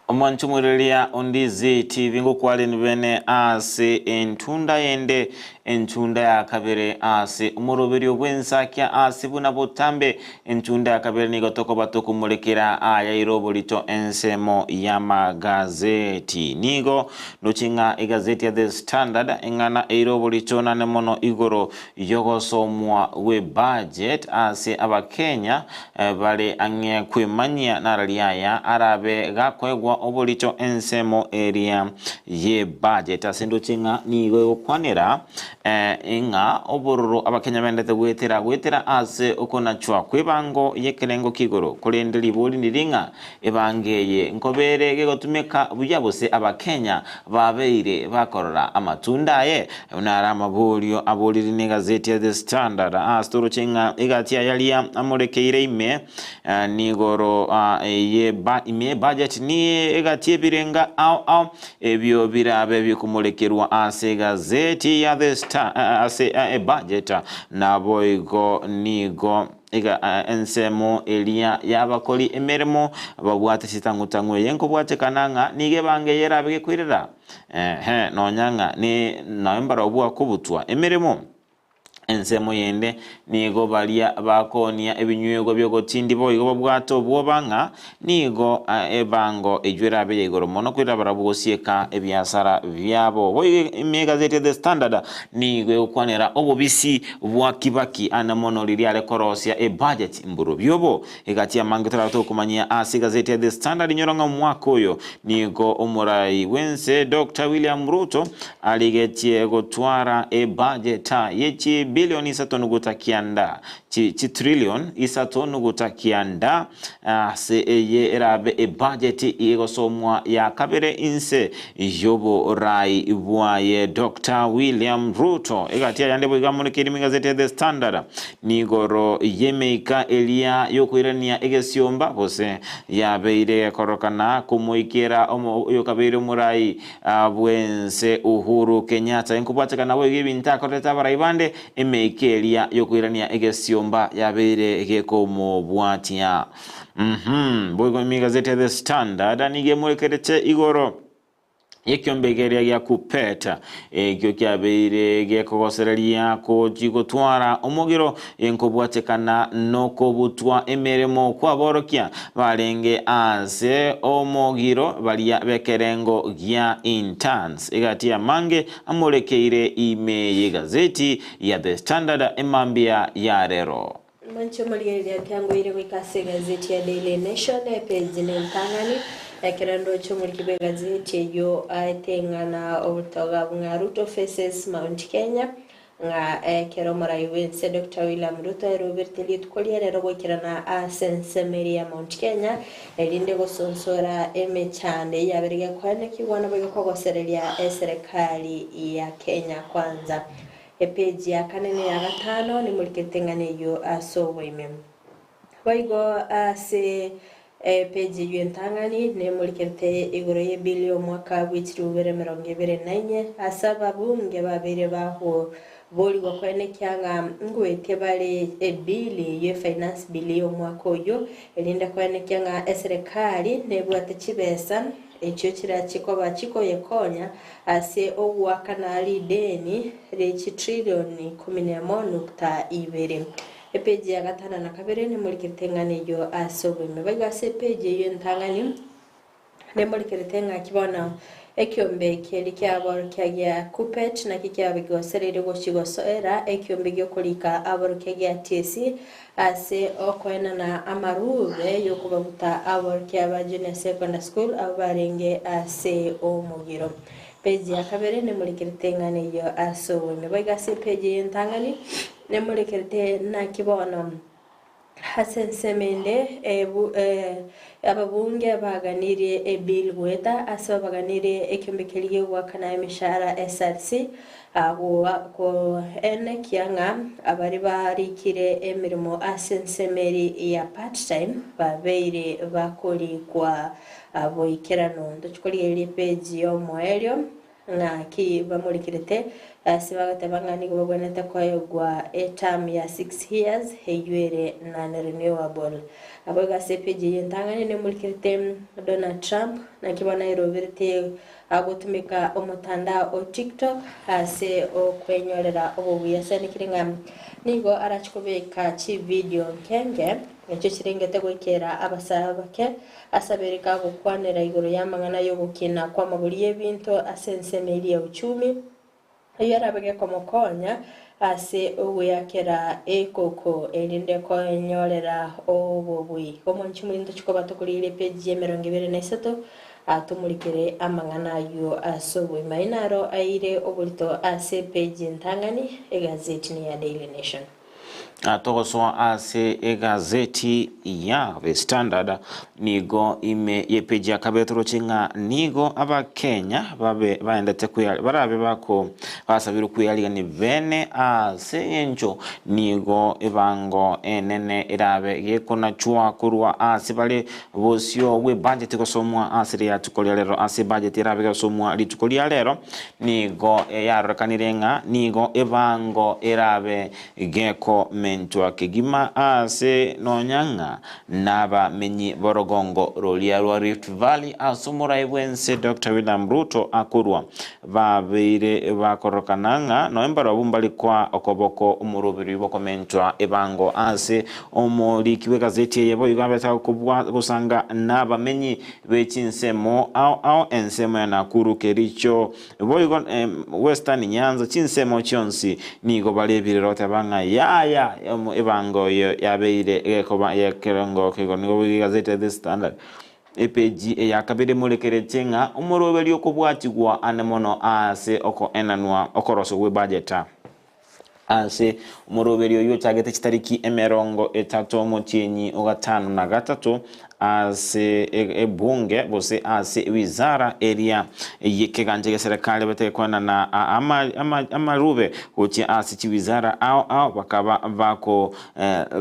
Omwanchumwereria Ondizi TV ngokware nibene ase entunda yende Enchunda ya kabere ase omoroberio bw'ensakia ase buna botambe. Enchunda ya kabere nigo tokoba tokomorekera ayaire oborito ensemo y'amagazeti. Nigo ndoche ng'a egazeti ya The Standard eng'ana eire oborito nane mono igoro y'ogosomwa gwe budget ase abakenya bare ang'e kwemanyia narari aya arabe gakoegwa oborito ensemo eria ye budget. Ase ndoche ng'a nigo egokwanera Ng'a obororo Abakenya bendete goetera goetera ase okonachwa kw'ebango y'ekerengo ki'igoro, korende ribori ndiri ng'a ebango eye nkobere gegotumeka buya gose Abakenya babeire bakorora amatunda aye? Ayio naro amaborio aborire n'egazeti ya The Standard ase toroche ng'a egati ayaria amorekeire ime Nigoro eye ime y'ebudget ni egati ebirenga ao ao ebio birabe bikomorekerwa ase egazeti ya The Star ase ebudget naboigo nigo ensemo eria y'abakori emeremo babwate chitang'utang'u eye nkobwatekana ng'a nigo ebango eye erabe gekoirera ehe nonya ng'a naye mbarabwo kobutwa emeremo. Ensemo yende nigo baria bakoonia ebinywegwa bi'ogotindi boigo babwate obwoba ng'a nigo ebango eyio erabe ya igoro mono koira barabwo gosieka ebiasara biabo. Boigo ime egazeti ya The Standard nigo egokwanera obobisi bwa Kibaki ande mono riria are korosia ebudget mborobio obo. Egati y'amange torabe tokomanyia ase egazeti ya The Standard inyora ng'a omwaka oyo nigo omorai bw'ense Doctor William Ruto Arigetie gotwara ebajeta ye chibilioni isato nuguta kianda, chi chitrillion isato nuguta kianda, ase eye erabe ebajeti egosomwa ya kabere inse y'oborai bwaye Doctor William Ruto. Egati ayande boigo amorekeire ime egazeti ya The Standard nigoro y'emeika eria y'okoirania egesiomba gose yabeire gekorokana komoikera oyokabeire omorai Bw'ense Uhuru Kenyatta inkobwatekana naboigo ebinto akorerete abarai bande, emeika eria y'okoirania egesiomba yabeire gekomobwatia. Uhum. Boigo ime egazeti ya The Standard nigo emorekerete igoro y'ekiombe keria gia Kuppet ekio kiabeire gekogosereria gochi gotwara omogiro Inkobwatekana nokobutwa emeremo kw'aborokia barenge aase omogiro baria b'ekerengo gia interns. Egati y'amange amorekeire ime y'egazeti ya The Standard emambia ya rero. Mwanche omorigereria atiangoire goika ase egazeti ya Daily Nation epeji nentang'ani, ekero ndoche omoriki bw'egazeti eyio aete ing'ana obotoga bung'a Ruto faces Mount Kenya Ng'a ekero omorai bw'ense Doctor William Ruto aeroberete rituko ria rero goikerana ase ensemo eria ya Mount Kenya erinde gosonsora emechando eyio yabere gekoenekigwa naboigo kogosereria eserekari ya Kenya Kwanza. Epeji ya kane na eya gatano nimorikete eng'ana eyio ase oboime. Boigo ase epeji eyio entang'ani nemorikerete igoro y'ebill y'omwaka bwe chilifu bibere emerongo ebere na inye, ase ababunge babeire bakoborigwa koenekia ng'a ngoetie bare ebill eyio efinance bill y'omwaka oyio, erinde koenekia ng'a eserekari nebwate chibesa echio chirachie koba chikoyekonya ase ogoakana rideni rie chitrillion ikomi nemo nukta ibere. Epeji ya gatano na kabere nemorikerete eng'ana eyio ase oboime. Boigo ase epeji eyio entang'ani nemorikerete ng'aki bono ekiombe keria ki'aborokia gia Kuppet nakio kiabigosereire gochia gosoera ekiombe gi'okorika aborokia gia TSC ase okoenana amarube y'okobabuta aborokia ba Junior Secondary School abwo barenge ase omogiro. Peji ya kabere nemorikerete eng'ana eyio ase oboime. Boigo ase epeji eyio entang'ani Nemorekerete naki bono ase ensemo ende ababunge baganirie ebill goeta ase babaganirie ekiombe keria gegoakana emeshahara SRC koenekia ng'a abaria barikire emeremo ase ensemo eri ya part time babeire bakorikwa boikeranu. Ntochi korigereria epage yomoerio. Ng'aki bamorikerete ase bagateba ng'a nigo babwenerete koegwa eterm ya 6 years eyio ere non renewable. Naboigo ase epage eyio entang'ani nemorikerete Donald Trump naki bono aeroberete agotumeka omotandao o TikTok ase okwenyorera obobuya ase anekire ng'a nigo arache kobeka chividio nkenge echio chirengete goikera abasae abake Asabere kagokwanera igoro y'amang'ana y'ogokina kw'amagori y'ebinto ase ensemo eria ya uchumi, eyio erabe gekomokonya ase ogweakera ekoko erinde koenyorera obobui. Omwanchi omointo chikoba tokorigereria epeji y'emerongo ebere na isato Atomorikere amang'ana ayio ase oboimae naro aeire oborito ase epeji entang'ani egazeti ya Daily Nation. Togosoa ase egazeti ya The Standard nigo ime y'epeji ya kabere toroche ng'a nigo Abakenya babe baendete kwea barabe bako basabirwe kweyarigania bene ase eng'encho nigo ebango enene erabe gekonachwa korwa ase bare Bosio bw'ebajeti gosomwa ase riatuko ria rero. Ase ebajeti erabe gosomwa rituko ria rero, nigo yarorekanire ng'a nigo ebango erabe gekomentwa kegima ase nonya ng'a nabamenyi b'orogongo roria rwa Rift Valley ase omorai bw'ense Doctor William Ruto akorwa babeire bakororokana ng'a nonya mbarabwo mbare koa okoboko omoroberi bw'okomentwa ebango ase Omoriki bw'egazeti eye boigo abete agokobua gosanga nabamenyi be chinsemo ao ao ensemo ya Nakuru, Kericho, boigo Western Nyanza chinsemo chionsi nigo bare ebirero goteba ng'a yaya ebango eyo yabeire gekoba y'ekerengo kigo. Nigo boigo egazeti ya The Standard epeji eya kabere emorekeretie ng'a omoroberi okobwatigwa ane mono ase okoenanwa okoroswa gw'ebajeta. Ase omoroberio oyio ochagete chitariki 30 omotienyi o gatano na gatato ase ebunge gose ase wizara eria y'ekegancha gia serikali batege koenana amarube gochia ase chiwizara ao ao bakaba bako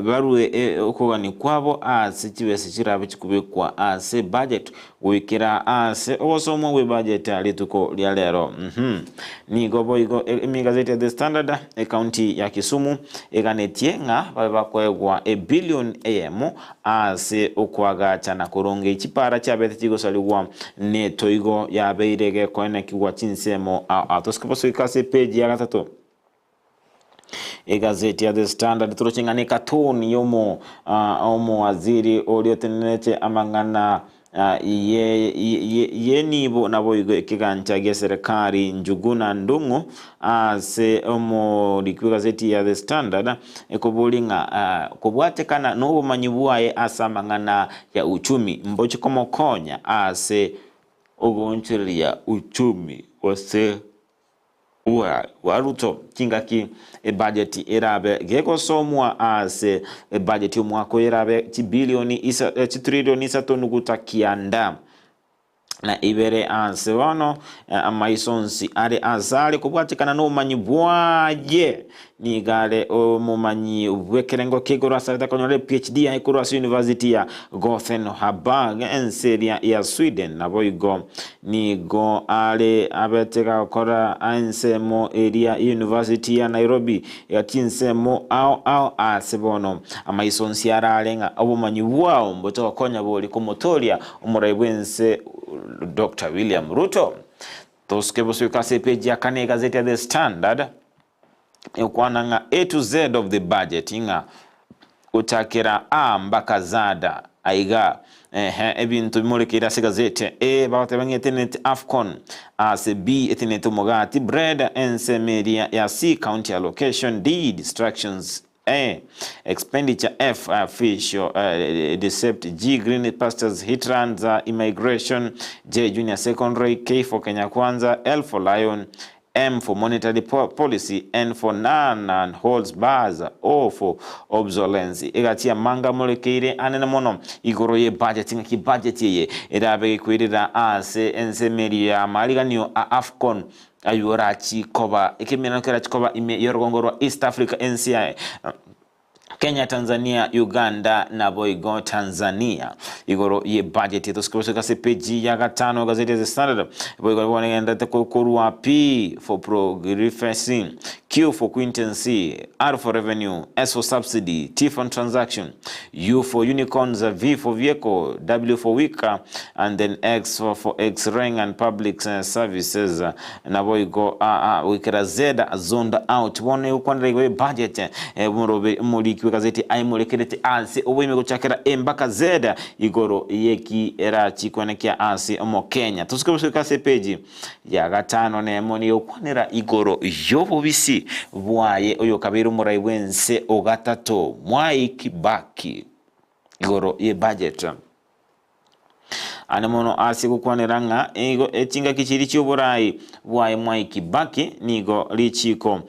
barue okogania kwabo ase chibesa chirabe chikobekwa ase budget Goikera ase ogosomwa gw'ebajeti rituko ria rero. Nigo boigo emegazeti ya The Standard, ekaunti ya Kisumu eganetie ng'a babe bakoegwa ebilion eyemo ase okoagacha na korongei chipara chiabete chigosarigwa netoigo yabeire gekoenekigwa chinsemo ao ao. Tosike bosoika ase epeji ya gatato. Egazeti ya The Standard toroche ng'a nekatoni yomo omowaziri oria otenenerete amang'ana yenibo naboigo ekegancha gia serikali Njuguna Ndung'u ase omoriki bw'egazeti ya The Standard ekoboria ng'a kobwatekana nobomanyi bwaye ase amang'ana ya uchumi mboche komokonya ase ogoonchoreria uchumi gose Bwa Ruto chingaki ebudget erabe gegosomwa ase ebudget y'omwaka oyo erabe chibilioni isa chitrillion isato nuguta kianda na ibere ase bono amaiso onsi are asare kobwatekana nobomanyi bwaye Nigo are omomanyi bw'ekerengo kia igoro asarete konyora ePhD yaye korwa ase University ya Gothenburg ense eria ya Sweden. Naboigo nigo are abete gagokora ensemo eria University ya Nairobi chinsemo ao ao ase bono amaiso onsi arare ng'a obomanyi bwao mbotogokonya bori komotoria omorai bw'ense Doctor William Ruto. Tosuke bosuke ase epeji ya kane y'egazeti ya The Standard. Ekwana ng'a A to Z of the budget ng'a gochakera A mpaka Z aiga ehe ebinto bimorekeire ase egazeti A bagoteba ng'a etenenete Afcon ase B etenenete omogati bread ensemo eria ya C county allocation D distractions A expenditure F official decept G green pastures heatlands immigration J junior secondary K for Kenya Kwanza L for lion M for monetary policy, N for none and holds bars, O for obsolescence. Egati amanga morekeire anene mono igoro ye budget ng'aki budget eye erabe gekoirera ase ensemeri ya amariganio a Afcon aywo orachi koba ekemerano kerachi koba ime y'orogongo rwa East Africa ense ya Kenya, Tanzania, Uganda naboigo Tanzania. Igoro ye budget tosike gosoka ase peji ya gatano gazeti ya The Standard boigo bono egenderete korwa P for progrifesi, Q for quintency, R for revenue, S for subsidy, T for transaction, U for unicorns, V for vehicle, W for weaker, and then X for, for X-ring and public services. Naboigo aa goikera Z zoned out. Bono egokwanera igoro y'ebudget omorobe omoriki bw'egazeti aimorekerete ase oboime gochakera A mpaka Z igoro y'eki erachikwane kia ase omokenya. Tosuke gosoka ase epeji ya gatano nemo nigo egokwanera igoro y'obobisi bwaye oyokabeire omorai bw'ense ogatato Mwai Kibaki igoro y'ebudget. Ande mono ase gokwanera ng'a igo chingaki chiria chi'oborai bwaye Mwai Kibaki nigo richiko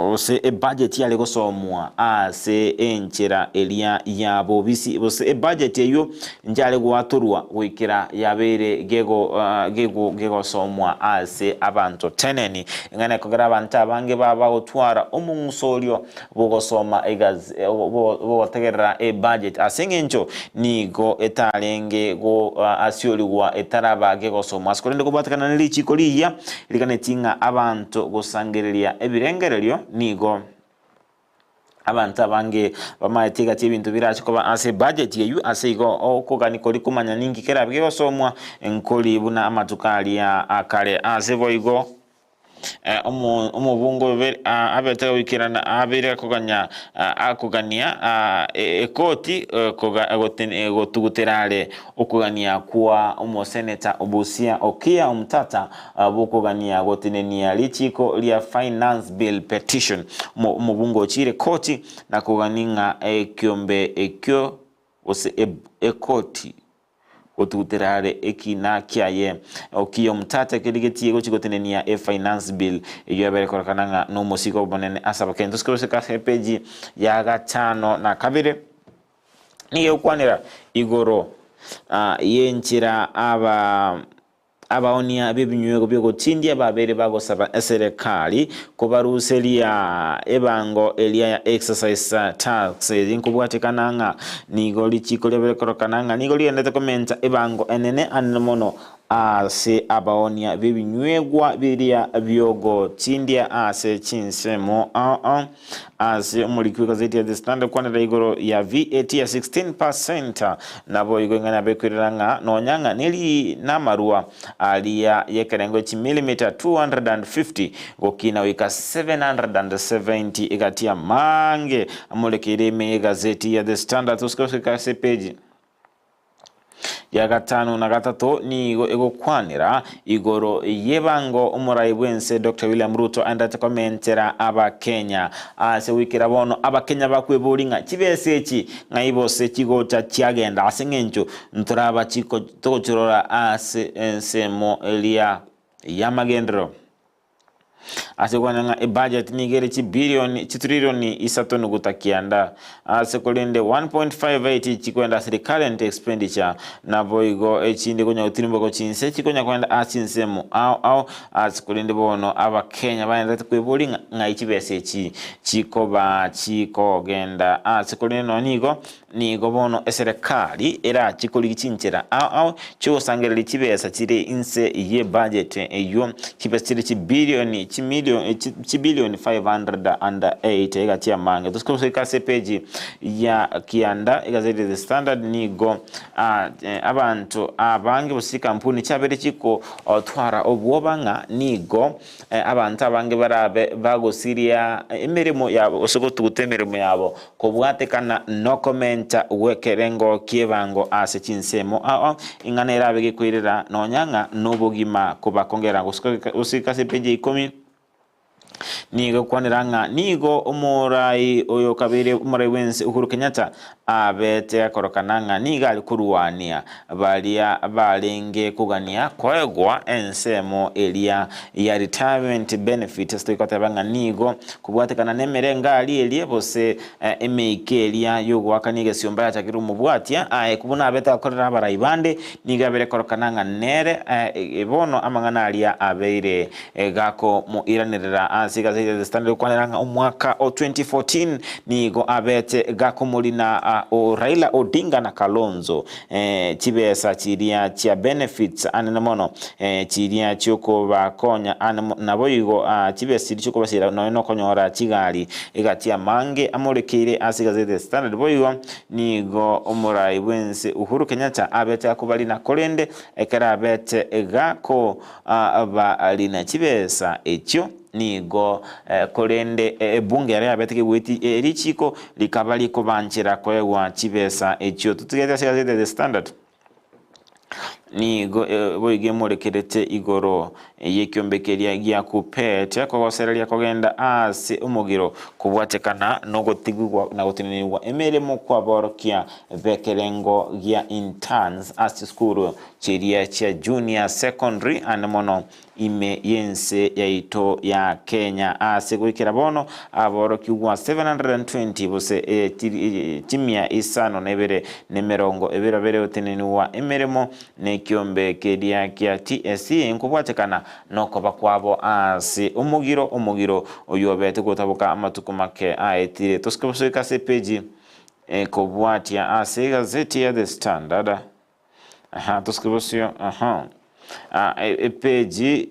gose ebudget yare gosomwa ase enchera eria ya bobisi gose ebudget eyio nchare goatorwa goikera yabeire gego gego gegosomwa ase abanto teneni ing'ana ekogera abanto abange baba gotwara omong'usorio bogosoma egaz bogotegerera ebudget ase eng'encho nigo etarenge go asiorigwa etaraba gegosomwa ase korende kobwatekana ne richiko rigiya riganeti ng'a abanto gosangereria ebirengererio nigo abanto abange bamaete egati ebinto birache koba ase ebudget eywo ase igo okogani koria komanya ninki kerabe gegosomwa nkori buna amatuko aria akare ase boigo. Omobungo obe abete goikerana abeire akoganya akogania ekoti gotugutera are okogania kwa omoseneta o Busia Okiya Omtata bwokogania gotenenia richiko ria Finance Bill Petition. Omobungo ochire koti na kogani ng'a ekiombe ekio gose ekoti Gotugutera are ekina kiaye. Okiya omotata kerigetie gochia gotenenia e finance bill eyio yabere kororekana ng'a nomosigo omonene ase abakenya. Tosike goseka ase epeji ya gatano na kabere nigo egokwanera igoro yenchera aba Abaonia b'ebinywego bi'ogotindia babeire bagosaba eserekari kobaruseria ebango eria ya exercise tax eri nkobwatekana ng'a nigo richiko riabeire korokana ng'a nigo rigenderete komenta ebango enene anene mono ase abaonia b'ebinywegwa biria bi'ogotindia ase chinsemo ao ao. Ase omoriki w'egazeti ya The Standard kwanera igoro ya VAT ya 16% naboigo ing'ana yabekoirera ng'a nonya ng'a neri namarua aria y'ekerengo chimilimita 250 gokina goika 770 egati amange amorekeire ime y'egazeti ya The Standard. Tosike goika ase epeji ya gatano na gatato nigo egokwanera igoro y'ebango omorai bw'ense Dr William Ruto aenderete komentera abakenya ase goikera bono abakenya bakweboria ng'a chibesa echi ng'ai bose chigocha chiagenda ase eng'encho ntoraba chiko togochirora ase ensemo eria y'amagenderero. Ase kwana ng'a ebudget nigo ere chibilioni chitrillioni isato nuguta kianda, ase korende 1.58 chikwenda ase recurrent expenditure, naboigo echinde konya gotirimboka gochia inse chikonya koenda ase chinsemo ao ao, ase korende bono abakenya baenderete kweboria ng'a ng'ai chibesa echi chikoba chikogenda ase korende nonya nigo Nigo bono eserekari erache korigia chinchera ao ao chiogosangereria chibesa chire inse ye budget eyio, chibesa chire chibilioni chimilioni chibilioni 508 egati amange. Tosike gosoika ase epeji ya kianda egazeti ya The Standard nigo abanto abange gose chikampuni chiabeire chikotwara obwoba ng'a nigo Abanto abange barabe bagosiria emeremo yabo gose gotuguta emeremo yabo kobwatekana nokomenta gw'ekerengo ki'ebango ase chinsemo ao, ing'ana erabe gekoirera nonya ng'a nobogima kobakongera gosika ase epeji ya ikomi. Nigo ekwanera ng'a nigo omorai oyo kabeire omorai bw'ense Uhuru Kenyatta Abete akorokana ng'a nigo are korwania baria barenge kogania koegwa ensemo eria ya retirement benefit ase togoteba ng'a nigo kobwatekana nemerengari eria gose emeika eria yogoakania egesiomba yachakire omobwatia aye buna abete akorera abarai bande nigo abere korokana ng'a nere bono amang'ana aria abeire Gakomoiranerera ase egazeti ya The Standard gokwanera ng'a omwaka o 2014 nigo abete gakomorina o Raila Odinga na Kalonzo chibesa chiria chia benefits anene mono chiria chiokobakonya ane naboigo chibesa chiria chiokobasira nonya nokonyora chigari egati amange amorekeire ase egazeti ya The Standard boigo nigo omorai bwense Uhuru Kenyatta abete akobarina korende ekero abete gako Abarina chibesa echio nigo korende ebunge yaria yabete kegweti richiko rikaba rikobanchera koegwa chibesa echio. Totigete ase egazeti ya The Standard. Nigo boigo emorekerete igoro y'ekiombe keria gia Kuppet kogosereria kogenda ase omogiro kobwatekana nogotigigwa na gotenenigwa emeremo kw'aborokia b'ekerengo gia interns ase chisukuru chiria chia junior secondary ande mono ime y'ense yaito ya Kenya. Ase goikera bono aborokigwa 720 gose chimia isano na ibere na emerongo ebere babere gotenenigwa emeremo nekiombe keria kia TSC nkobwatekana nokoba kwabo ase omogiro omogiro oyio obete gotaboka amatuko make aetire. Tosike bosoika ase epeji ekobwatia ase egazeti ya The Standard. Aha, tosike bosio, aha. Ah, epeji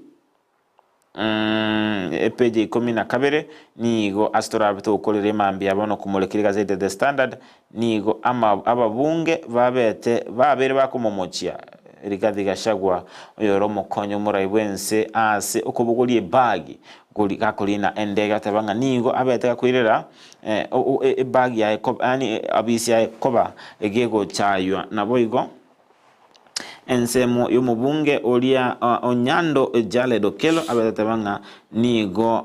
epeji ikomi na kabere nigo ase torabe togokorera emambia bono komorekera egazeti ya The Standard nigo ama ababunge babete babere bakomomochia Rigathi Gachagua oyore omokonyi omorai bwense ase okobogoria ebagi gori gakorina endege ateba ng'a nigo abete gakoirera ebagi yaye koba yaani abisi yaye koba egegochaywa. Naboigo ensemo y'omobunge oria Onyando Jared Okello abete ateba ng'a nigo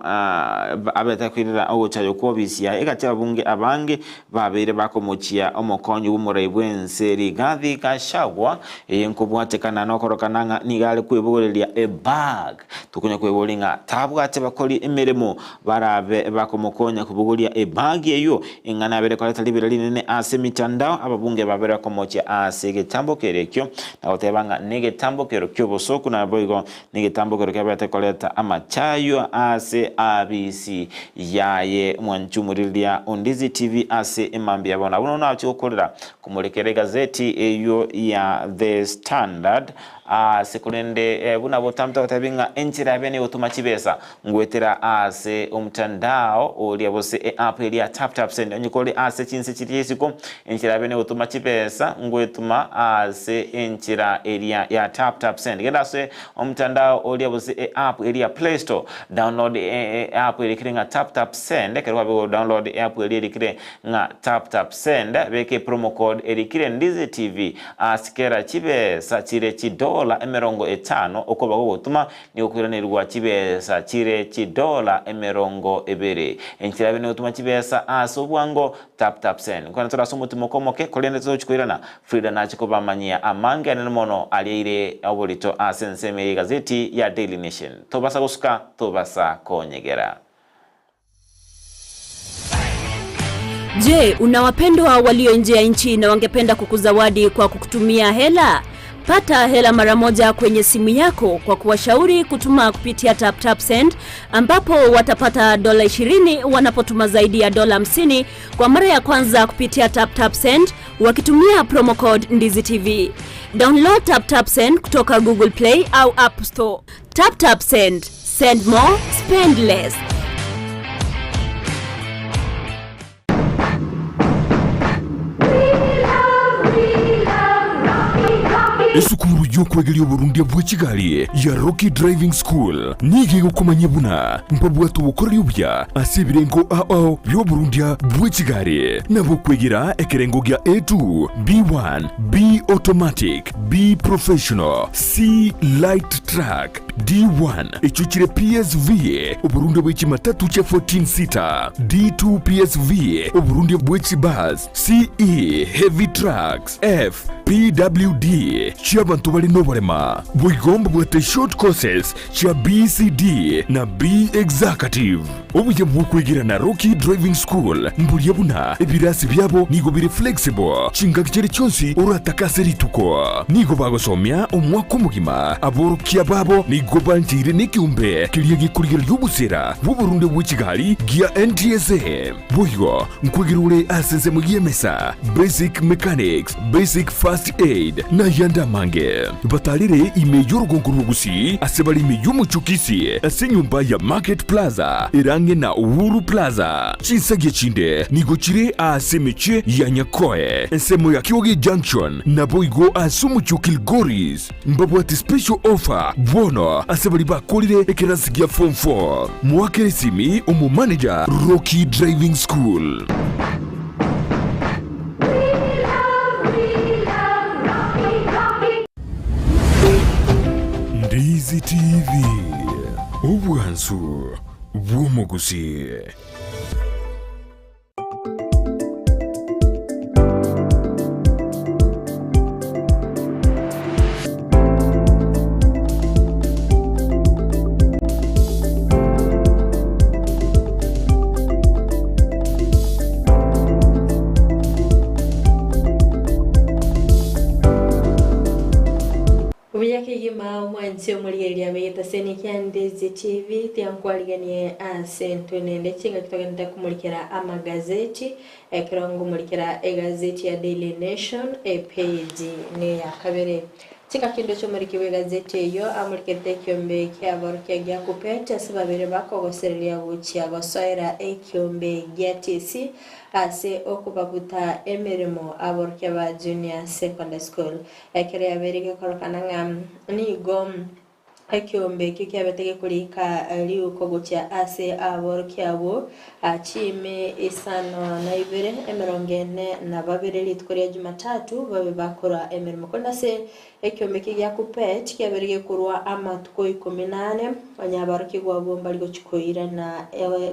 abete akoirera ogochaywa kw'obisi yaye egati ababunge abange babeire bakomochia omokonyi bw'omorai bw'ense Rigathi Gachagua eye nkobwatekana nokorokana ng'a nigo are kwebogoreria ebag tokonya kweboria ng'a tabwate bakori emeremo Barabe bakomokonya kobogoria ebagi eyio, ing'ana abere koreta ribera rinene ase emitandao, ababunge babere bakomochia ase egetambokero ekio, na goteba ng'a negetambokero ki'obosooku, naboigo negetambokero kiabete koreta amachaywa ase abisi yaye. Mwanchumu riria Ondizi TV ase emambia bono. Abwo nono nachia gokorera komorekera egazeti eyio ya The Standard Aase korende buna botambe togotebi ng'a enchera yabe negotoma chibesa ngoetera aase omtandao oria gose eapp eria ya TapTap Send. Onye kore ase chinse chiria isiko, enchera yabe negotoma chibesa ngoetoma ase enchera eria ya TapTap Send. Genda ase omtandao oria gose eapp eria ya Play Store, download eapp erikire ng'a TapTap Send. Ekero kwabeire godownload eapp eria erikire ng'a TapTap Send, beka epromo code erikire Ndizi TV Ase kera chibesa chire chidola emerongo etano okoba gogotuma nigo koiranerigwa chibesa chire chidola emerongo ebere. Enchera yabe nogotuma chibesa ase obwango, tap tap send. Nkwana tore ase omotimoko omoke, korende totochi koirana, Frida nache kobamanyia amange anene mono aria ire oborito ase ensemo eye y'egazeti ya Daily Nation. Tobasa gosuka, tobasa konyegera. Je, una wapendwa walio nje ya nchi na wangependa kukuzawadi kwa kukutumia hela? Pata hela mara moja kwenye simu yako kwa kuwashauri kutuma kupitia TapTap Send ambapo watapata dola 20 wanapotuma zaidi ya dola 50 kwa mara ya kwanza kupitia TapTap Send wakitumia promo code Ndizi TV. Download TapTap Send kutoka Google Play au App Store. TapTap Send. Send more, spend less. Esukuru y'okwegeria oborundia bwe chigari ya Rocky Driving School nigo egokomanyia buna mbabwate obokoreri obuya ase ebirengo ao bi'oborundia bwe chigari, nabo okwegera ekerengo gia A2, B1, B Automatic, B Professional, C Light Truck, D1 echio chire PSV, oborundia bwe chimatatu chia 14 seater, D2 PSV, oborundia bwe chibus, CE Heavy Trucks, F PWD chi'abanto bare noborema. Boigo mbabwate short courses chia BCD na B Executive. Obuya bw'okwegera na Rocky Driving School mboria buna ebirasi biabo nigo bire flexible chingaki chiria chionsi oratake ase rituko. Nigo bagosomia omwaka omogima. Aborokia babo nigo bancheire nekeombe keria gekorigereria obosera bw'oborunde bwe chigari gia NTSA. Boigo nkwegera ore ase ensemo y'emesa, basic mechanics, basic first aid, na ayande amange. Batarere ime y'orogongo rwa Gusii ase bare ime y'omochie o Kisii ase enyomba ya Market Plaza ere ang'e na Uhuru Plaza. Chinsagia chinde nigo chire ase emechie ya Nyakoe, ensemo ya Kioge Junction, naboigo ase omochie o Kilgoris. Mbabwate special offer bono ase baria bakorire ekerasi gia form 4. Moakere esimi omomanager Rocky Driving School. Ndizi TV, obwansu bw'omogusii. Buya kegima omwanchi omorigereria bw'egetaseni kia Ndizi TV tiankoariganie ase intwe nende chingaki togenderete komorikera amagazeti ekero ngomorikera egazeti ya Daily Nation epage neya kabere. Chingaki ndoche omoriki bw'egazeti eyio amorikerete ekiombe ki'aborokia gia Kuppet ase babere bakogosereria gochia gosoera ekiombe gia TSC ase okobabuta emeremo aborokia ba Junior Secondary School. Ekero yabeire gekorokana ng'a nigo ekeombe ekio kiabete gekorika riuko gochia ase aborokia abwo chiimi 52 42 rituko ria Jumatatu babe bakorwa emeremo. Korende ase ekeombe ekio gia Kuppet kiabeire gekorwa amatuko 14, onye aborokigwa abwo mbari gochia koirana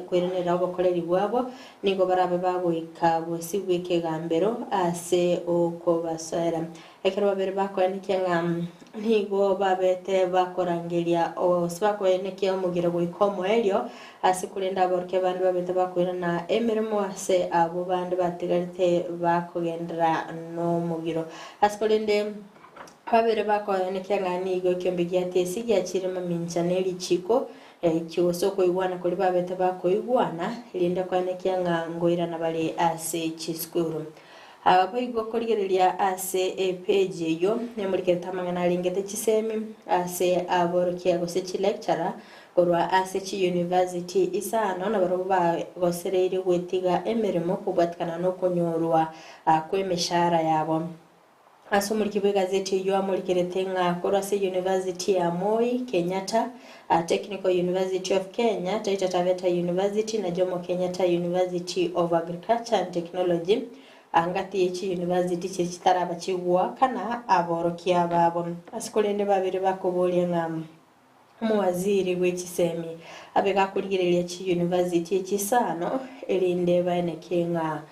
koiranera obokoreri bwabo, Nigo barabe bagoika bosio bw'ekegambero ase okobasoera. Ekero babere bakoenekia ng'a nigo babete bakorangeria gose bakoenekia omogiro goika omoerio, ase korende aborokia bande babete bakoirana emeremo ase abwo bande batigarete bakogenderera nomogiro. Ase korende babere bakoenekia ng'a nigo ekiombe gia Tesi giachire mamincha ne richiko, Ekio gose okoigwana koria babete bakoigwana, erinde koenekia ng'a ngoirana bare ase chisukuru. Boigo korigereria ase epeji eyio nemorikerete amang'ana arengete chisemi ase aborokia gose chilecturer korwa ase chiuniversity isano nabarabwo bagosereire gwetiga emeremo kobwatikana nokonyorwa kw'emeshahara yabo. Ase omoriki bw'egazeti eyio amorikerete ng'a korwa ase University ya Moi, Kenyatta, Technical University of Kenya, Taita Taveta University na Jomo Kenyatta University of Agriculture and Technology, ngati ye chiyunivasiti chiria chitaraba chigoakana aborokia babo. Ase korende babere bakoboria ng'a omowaziri bwe chisemi abe gakorigereria chiyunivasiti echi isano erinde baenekie ng'a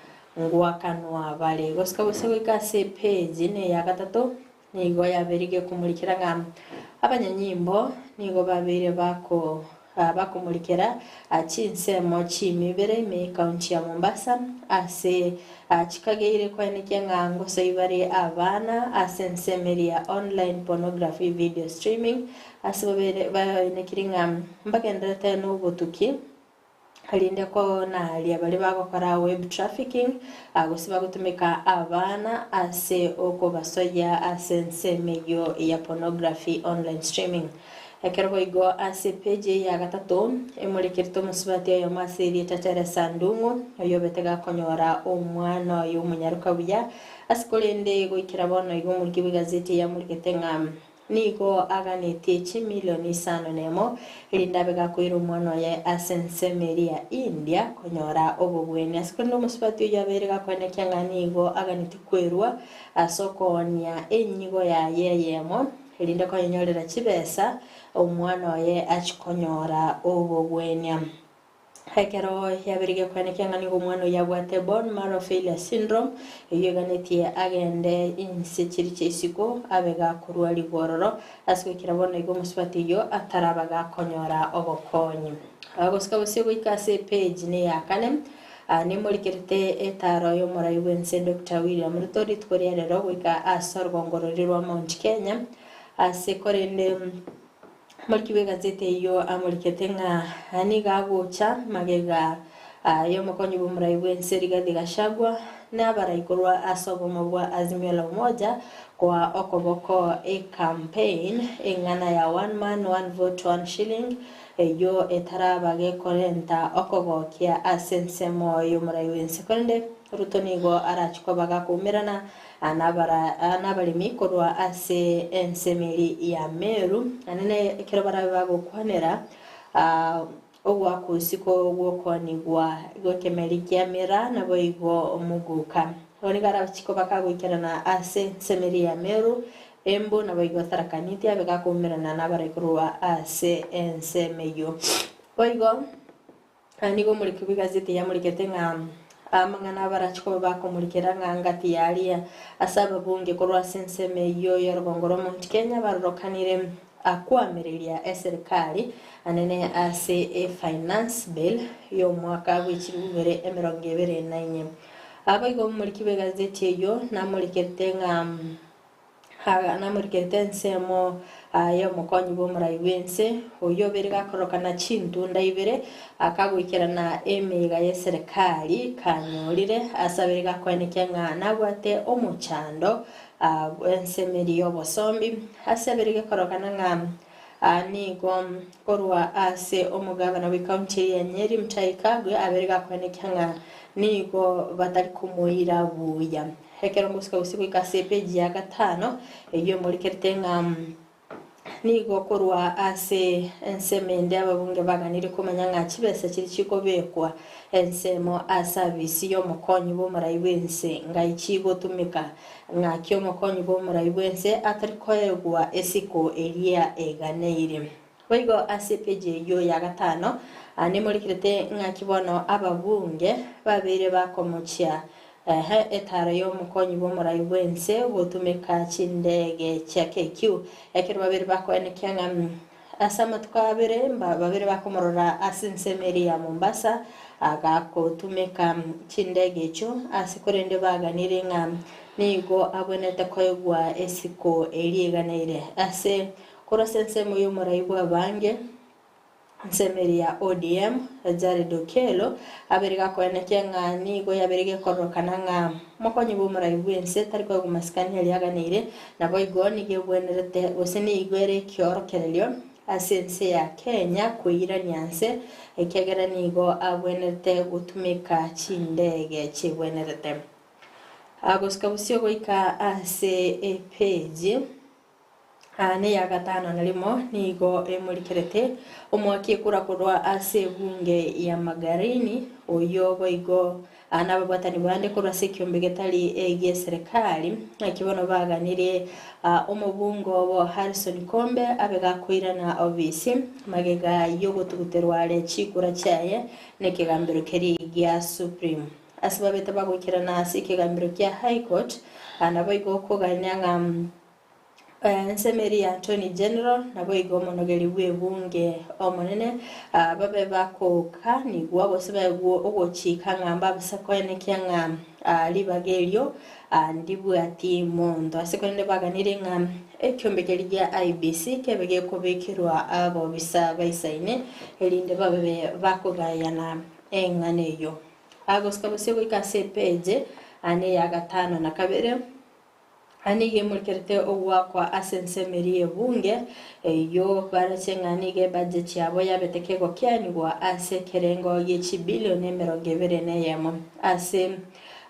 ngoakanwa bare. Gosika gose goika ase epeji neya gatato nigo yabeire gekomorikera ng'a abanyanyimbo nigo babeire bako bakomorikera chinsemo chimibere ime ekaunti ya Mombasa ase chikageire koenekia ng'a ngosoi bare abana ase ensemo eria ya online pornography video streaming ase babere baenekirie ng'a mbagendererete nobotuki erinde konaria baria bagokora web trafficking gose bagotumeka abana ase okobasoyia ase ensemo eyio ya pornography online streaming. Ekero boigo ase epeji eye ya gatato emorekerete omosubati oyomo ase erieta Teresa Ndung'u oyobete gakonyora omwana oye omonyaroka buya ase korende goikera bono igo omoriki bw'egazeti eye amorikete ng'a Nigo aganetie chimilioni isano nemo, erinde abe gakoira omwana oye ase ensemo eria ya India konyora obobweni. Ase korende omosubati oyio abeire gakoenekia ng'a nigo aganetie kwerua ase okoonia enyigo yaye eyemo, erinde koyenyorera chibesa, omwana oye achie konyora obobwenia. Ekero yabeire gekoenekia ng'a nigo omwana oyio abwate bone marrow failure syndrome, eyio eganetie agende inse chiria chia isiko abe gakorwa rigororo ase goikera bono igo omosubati oyio ataraba gakonyora obokonyi. Gosika bosio goika ase epage neya kane, nimorikerete etaaro y'omorai bw'ense Doctor William Ruto rituko ria rero goika ase orogongo roria rwa Mount Kenya ase korende Omoriki bw'egazeti eyio amorikete ng'a nigo agocha magega y'omokonyi bw'omorai bw'ense Rigathi Gachagua na abarai korwa ase obomo bwa Azimio la Umoja koa okoboko ecampaign eng'ana ya One man one vote one shilling eyio etaraba gekorenta okogokia ase ensemo y'omorai bw'ense korende Ruto nigo arachie koba gakoumerana Nabaremi korwa ase ensemeri ya Meru, naende ekero barabe bagokwanera ogoaka osiko gw'okoonigwa gw'ekemeri kia Mira, naboigo omoguka. Igo nigo arachie koba kagoikerana ase ensemeri ya Meru, Embu naboigo Tharaka Nithi abe gakoumerana nabarai korwa ase ensemo eyio. Boigo nigo omoriki bw'egazeti yamorikete ng'a amang'ana abarache koba bakomorikera ng'a ngati yaria ase ababunge korwa ase ensemo eyio y'orogongo rwa Mount Kenya barorokanire akoamereria eserikali anene ase efinance bill y'omwaka bw'echilifu bibere emerongo ebere na inye. Boigo omoriki bw'egazeti eyio namorikerete ng'a Namorikerete ensemo y'omokonyi bw'omorai bw'ense, oyio obeire gakororokana chintunda ibere, akagoikerana emeyega y'eserekari kanyorire, ase abeire gakoenekia ng'a nabwate omochando bw'ensemeri y'obosombi, ase abeire gekororokana ng'a nigo korwa ase omogabana bw'ecounty ya Nyeri Mutahi Kagwe abeire gakoenekia ng'a nigo batari komoira buya. Ekero ngosika gose goika ase epeji ya gatano, eyio emorikerete ng'a nigo korwa ase ensemo ende ababunge baganirie komanya ng'a chibesa chiria chikobekwa ensemo ase abisi y'omokonyi bw'omorai bw'ense ngai chigotumeka, ng'aki omokonyi bw'omorai bw'ense atari koegwa esiko eria eganeire. Boigo ase epeji eyio ya gatano nemorikerete ng'aki bono ababunge babeire bakomochia Ehe, etaaro y'omokonyi bw'omorai bw'ense gotumeka chindege chia KQ. Ekero babere bakoenekia ng'a ase amatuko abere babere bakomorora ase ensemo eria ya Mombasa gagotumeka chindege echio ase korende baganire ng'a nigo abwenerete koegwa esiko eria eganeire ase korwa ase ensemo y'omorai bw'abange. Ensemo eria ya ODM, Jared Okello, abeire gakoenekia ng'a nigo yabeire gekororokana ng'a mokonyi bw'omorai bw'ense tari koegwa masikani aria aganeire, naboigo nigo ebwenerete gose nigo ere ekiorokererio ase ense ya Kenya koirania nse ekiagera nigo abwenerete gotumeka chindege chibwenerete. Gosika bosio goika ase epeji. Neya gatano na rimo nigo emorikerete omoaki ekura korwa ase ebunge ya Magarini, oyio boigo nababwatani bande korwa ase ekiombe getari egi'eserekari, naki bono baganirie omobunge obo Harrison Kombe abe gakoirana obisi magega y'ogotuguterwa are chikura chiaye nekegambero keria gia Supreme. Ase babete bagoikerana ase ekegambero kia High Court, naboigo okogania ng'a Ensemo eria ya Attorney General naboigo omonogeri bw'ebunge omonene babe bakokanigwa gose baegwe ogochika ng'a mbabase koenekia ng'a ribaga erio ndibwati monto. Ase korende baganirie ng'a ekiombe keria gia IEBC kebe gekobekerwa abobisa baisaine erinde babe bakogayana eng'ana eyio. Gosika bosio goika ase epeji neya gatano na kabere. Nigo emorikerete ogoakwa ase ensemo eria y'ebunge, eyio barache ng'a nigo ebudget yabo yabete kegokianigwa ase ekerengo gie chibilioni emerongo ebere na eyemo ase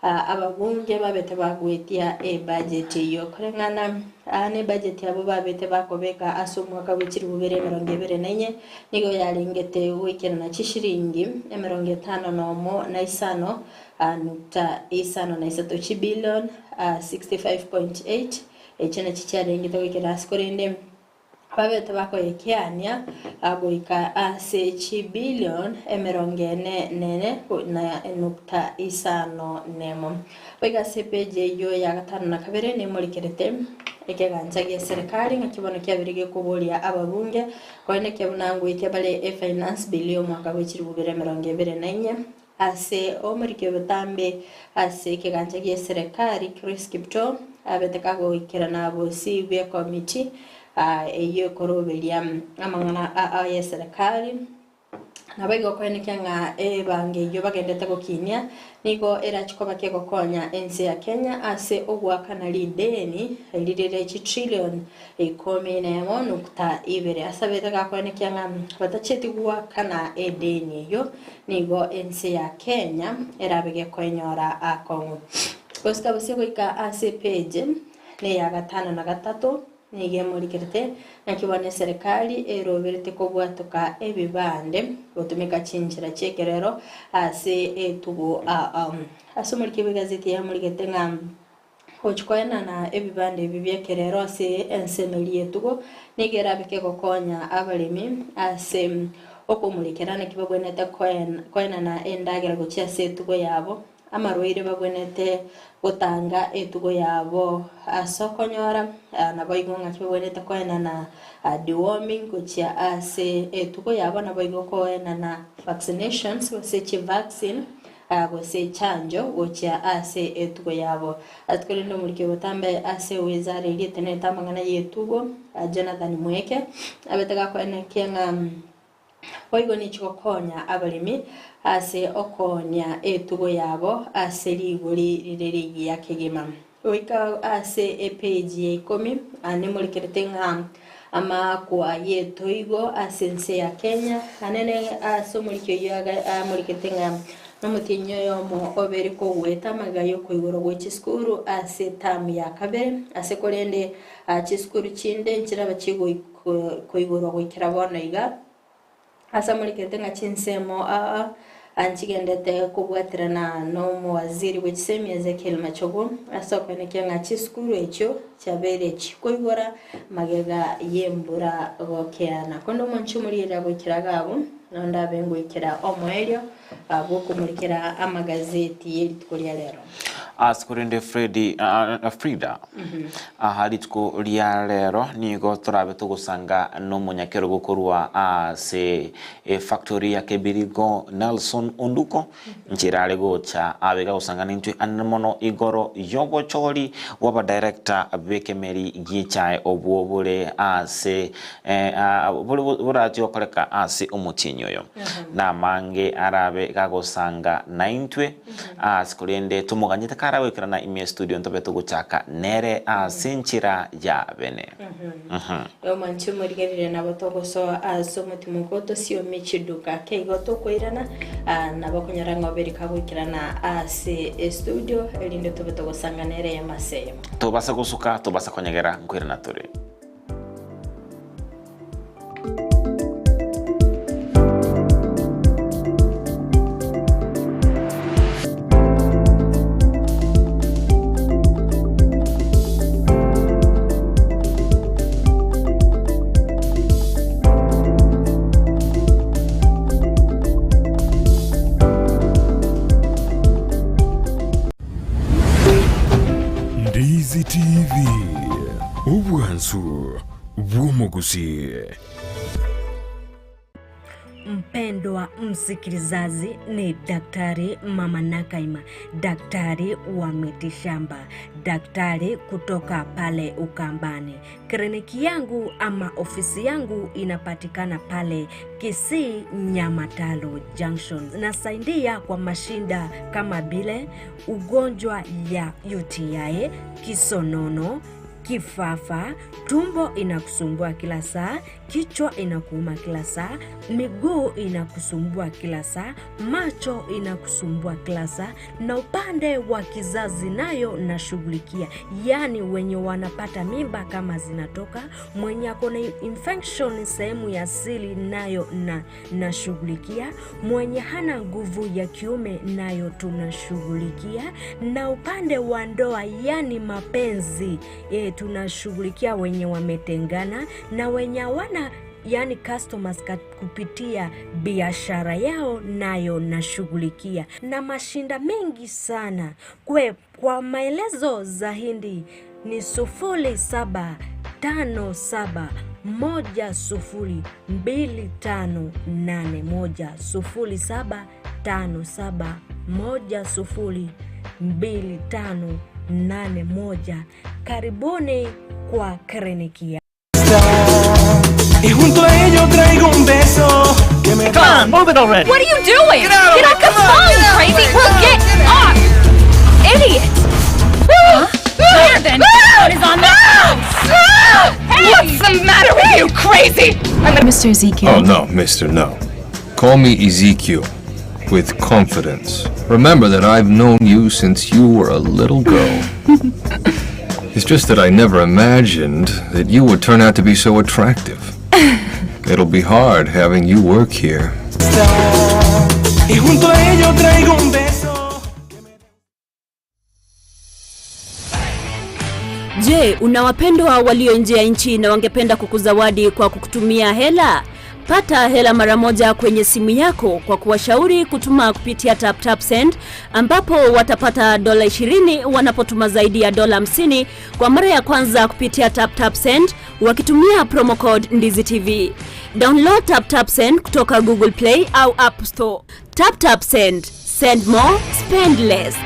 ababunge babete bagoetia ebudget eyio. Koreng'ana ne ebudget yabo babete bakobeka ase omwaka bwe chilifu bibere emerongo ebere na inye, nigo yarengete goikerana chishilingi emerongo etano nomo na isano Nukta isano na isato chibilion, 65.8, echio nachio chiarengete goikera ase korende babete bakoyekeania goika ase chibilion emerongo ene nene na nukta isano nemo. Goika ase epeji eyio ya gatano na kabere nemorikerete ekegancha gie serikali ng'aki bono kiabeire gekoboria ababunge koenekia buna ngoetia bare efinance bill y'omwaka bwe chilifu bibere emerongo ebere na inye. Ase omoriki obotambe ase ekegancha gi'eserekari, Chris Kiptoo, abete kagoikerana bosio bw'ekomiti eyio ekoroberia amang'ana y'eserekari, naboigo koenekia ng'a ebango eyio bagendete gokinia nigo erache koba kegokonya ense ya Kenya ase ogoakana rideni ririre chitrillion Ikomi nemo nukta ibere. Ase abete gakoenekia ng'a batachieti goakana edeni eyio, nigo ense ya Kenya erabe gekoenyora akong'u. Gosika bosie goika ase epeji neya gatano na gatato nigo emorikerete naki bono eserekari eroberete kobwatoka ebibande gotumeka chinchera chi'ekerero ase etugo. Ase omoriki bw'egazeti yamorigete ng'a. Gochia koenana ebibanda ebi bi'ekerero ase ensemo eria y'etugo nigo erabe kegokonya abaremi ase okomorekera naki babwenerete koenana endagera gochia ase etugo yabo, amarwaire babwenerete gotanga etugo yabo ase okonyora, naboigo ng'aki babwenerete koenana deworming gochia ase etugo yabo, naboigo koenana vaccinations gose chivaccine. Gose echanjo gochia ase etugo yabo. Ase korende omoriki obotambe ase wizara eria etenenete amang'ana y'etugo, Jonathan Mweke, abete gakoenekia ng'a boigo nichigokonya abaremi ase okoonia etugo yabo ase rigori rire rigiya kegima. Goika ase epeji ya ikomi, nemorikerete ng'a amaakwa y'etoigo ase ense ya Kenya, anene ase omoriki oyio amorikete ng'a nomotienyi oyomo obere kogoeta amaiga y'okoigorwa gwe chisukuru ase etamu ya kabere, ase korende chisukuru chinde nchiraba chigoikoigorwa goikera bono iga. Ase amorikete ng'a chinsemo aa nchigendete kobwaterana nomowaziri bwe chisemi Ezekiel Machogu ase okoenekia ng'a chisukuru echio chiabeire chikoigora magega y'embura gokeana. Konde omonche omorieria goikera iga abwo, nonde abe ngoikera omoerio bw'okomorikera amagazeti y'erituko ria rero. Ase korende Fredi, Frida, Aha rituko ria rero nigo torabe togosanga nomonyakerogo korwa ase efactory ya Kebirigo Nelson Onduko nchera are gocha abe gagosanga nintwe anene mono igoro yobochori bw'abadirector b'ekemeri gi'echae obwo bore ase bore borachie gokoreka ase omotienyi oyo. Namange arabe gagosanga naintwe. Aase korende tomoganyete kare goikerana ime estudio ntobe togochaka nere ase enchera ya bene. Omonche omorigereria nabo togosoa ase omotimoko tosiomie chiduka keigo tokoirana nabo okonyora ng'a obere kagoikerana ase estudio erinde tobe togosanga nere eyemo ase eyemo. Tobasa gosuka, tobasa konyegera, nkoirana tore. Ndizi TV, obwansu bw'omogusii. Mpendwa msikilizaji, ni Daktari Mama Nakaima, daktari wa mitishamba, daktari kutoka pale Ukambani. Kliniki yangu ama ofisi yangu inapatikana pale Kisii Nyamataro Junction. Nasaidia kwa mashinda kama vile ugonjwa ya UTI, kisonono, kifafa, tumbo inakusumbua kila saa, kichwa inakuuma kila saa, miguu inakusumbua kila saa, macho inakusumbua kila saa, na upande wa kizazi nayo nashughulikia, yaani wenye wanapata mimba kama zinatoka, mwenye ako na infection sehemu ya siri nayo na nashughulikia, mwenye hana nguvu ya kiume nayo tunashughulikia, na upande wa ndoa yani mapenzi e, tunashughulikia wenye wametengana na wenye hawana yani customers kupitia biashara yao nayo nashughulikia, na mashinda mengi sana kwe. Kwa maelezo zaidi ni 0757102581, 0757102581. Karibuni kwa kliniki ya Y junto a ello traigo un beso que me Come on, move it already. What are you doing? Get out of Get my off the Come on, phone, get out, crazy! get We'll out, get off! Idiot! There then, phone is on the house. Hey! What's the matter with you, crazy? I'm gonna Mr. Ezekiel. Oh, no, mister, no. Call me Ezekiel with confidence. Remember that I've known you since you were a little girl. It's just that I never imagined that you would turn out to be so attractive. It'll be hard having you work here. Y junto a ello traigo un beso. Je, una wapendwa walio nje ya nchi na wangependa kukuzawadi kwa kukutumia hela? Pata hela mara moja kwenye simu yako kwa kuwashauri kutuma kupitia TapTap Send ambapo watapata dola 20 wanapotuma zaidi ya dola 50 kwa mara ya kwanza kupitia TapTap Send wakitumia promo code Ndizi TV. Download TapTap Send kutoka Google Play au App Store. TapTap Send. Send more, spend less.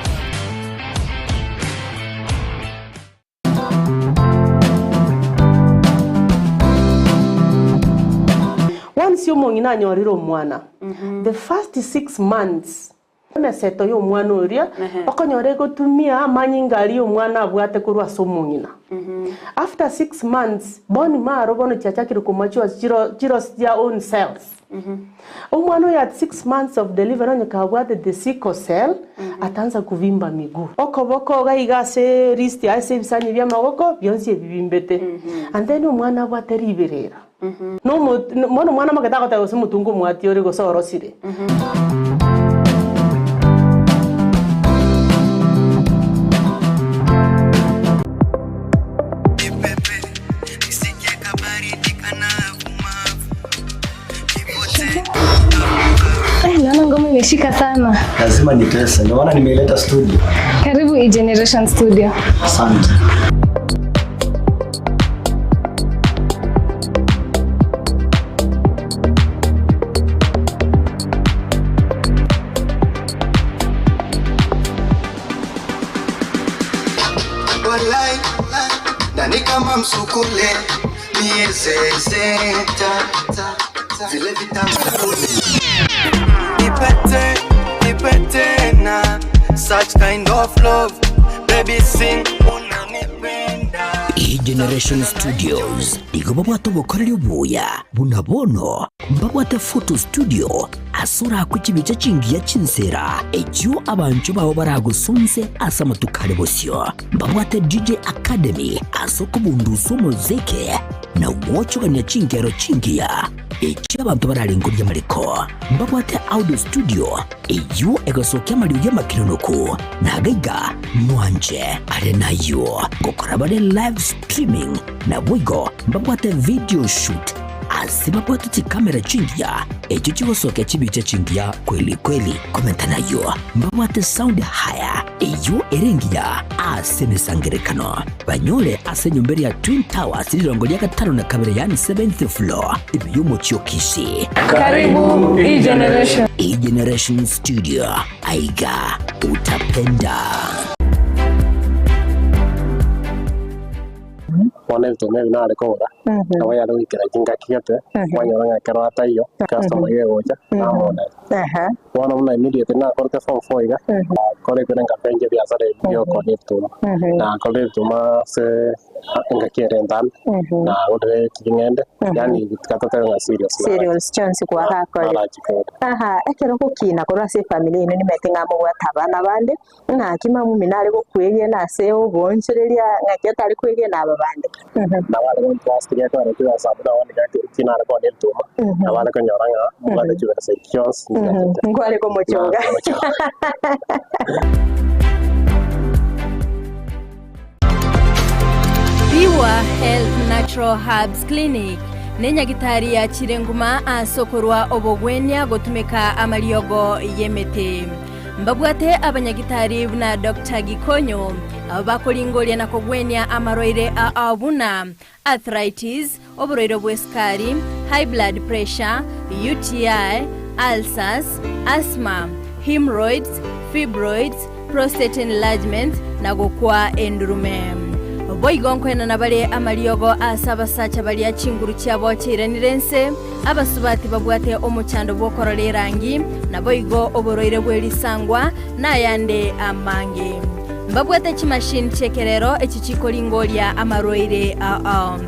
Once omong'ina anyorire omwana, the first 6 months emeseto ya omwana oria okonyora egotumia amanyinga aria omwana abwate korwa ase omong'ina. After 6 months bone marrow bono chiachakire komachua chiro chiro their own cells. Omwana oyo at 6 months of delivery onye kabwate the sickle cell ataanza kuvimba miguu, okoboko gaiga ase wrist, ase ebisanyi bia amagoko bionsi ebibimbete, and then omwana abwate riberera. Mono omwana makete agoteba gose omotungu omwati ore gose orosire. Eh, naona ngoma imeshika sana. Lazima nitese, ndio maana nimeileta studio. Karibu E-Generation Studio. Asante. Walai, nani kama msukule miezezeta vile vitamsukule Nipete, nipete na such kind of love. Baby sing unanipenda. E-Generation Studios igo babwate obokoreri obuya buna bono mbabwate photo studio ase orakwe chibicha chingiya chinsera echio abancho babo baragosonse ase amatuko are bosio. Mbabwate DJ Academy ase okobundusa omoziki na gwochogania chingero chingiya echio abanto bararengoria mariko. Mbabwate audio studio eywo egosokia amariogi amakinonoku nagaiga mwanche are nayo gokora bare live streaming naboigo mbabwate video shoot ase babwate chikamera chingiya echo chigosokia chibicha chingiya kweli kweli. Komenta nayo mbabwate sound haya eyo erengiya ase emisangerekano banyore ase enyomba ya Twin Towers rirongo ria gatano na kabere, yani 7th floor ibiy'omochio Kisii. Karibu E-Generation. E-Generation Studio, aiga utapenda. Bono ebituma ebi nare kogora, nabo yare goikera chingaki gete, kwanyora ng'a ekero ataiyo, customer iga egocha, namona. Bono buna immediately nakorete form four iga, kore ekero nkapenja ebiasara ebi bia okonia ebituma. Nakorire ebituma ase engaki ere entambe, nagorire ching'ende, yaani gatotebe ng'a serious. Cereals chionsi kwagakore. Narachikore. Aha, ekero gokina korwa ase efamily eno nimete ng'a mobwate abana bande, ng'aki mamumi nare gokwegena ase obonchereria ng'aki otari kwegena aba bande? Nabo are gontrust gekogera chibesa abwo nabo kinare konia ebituma, nabo are konyora ng'a mbwate chibesa echi chionsi nchiachete. Nkware komochonga. Pure Health Natural Herbs Clinic nenyagitari yachire nguma ase okorwa obogwenia gotumeka amariogo y'emete. Mbabwate abanyagitari buna Dr. Gikonyo abo bakoringoria na kogwenia amarwaire a buna arthritis, oborwaire bwa esukari, high blood pressure, UTI, ulcers, asthma, hemorrhoids, fibroids, prostate enlargement na gokwa endurume. Boigo nkoenana bare amariogo ase abasacha baria chinguru chiabo chiiranire ense, abasubati babwate omochando bwokorora erangi, naboigo oborwaire bwa erisangwa nayande amange. Mbabwate chimashini chiekerero echi chikoringoria amarwaire aa.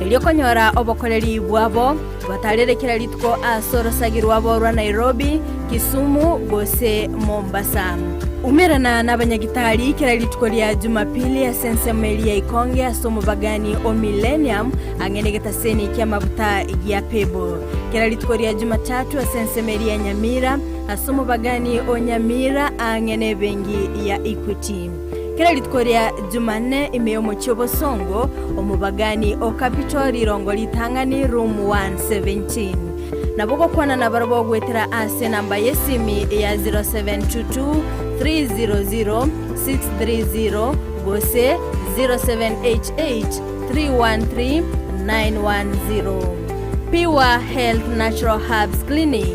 Erio konyora obokoreri bwabo batarerekera rituko ase orosagi rwabo rwa Nairobi, Kisumu gose Mombasa. Umerana n'abanyagitari kera rituko ria Jumapili ase ensemo eria Ikonge ase omobagani o Millennium ang'e negetaseni kia amabuta gia Pebo. Kera rituko ria Jumatatu ase ensemo eria Nyamira ase omobagani o Nyamira ang'e nebengi ya Equity. Kera rituko ria Jumanne ime y'omochie obosongo, omobagani o Capital rirongo ritang'ani room 117. Nabo ogokwana nabarabwo ogwetera ase enamba y'esimi ya 0722 300 630 gose 0788 313 910. Pure Health Natural Herbs Clinic,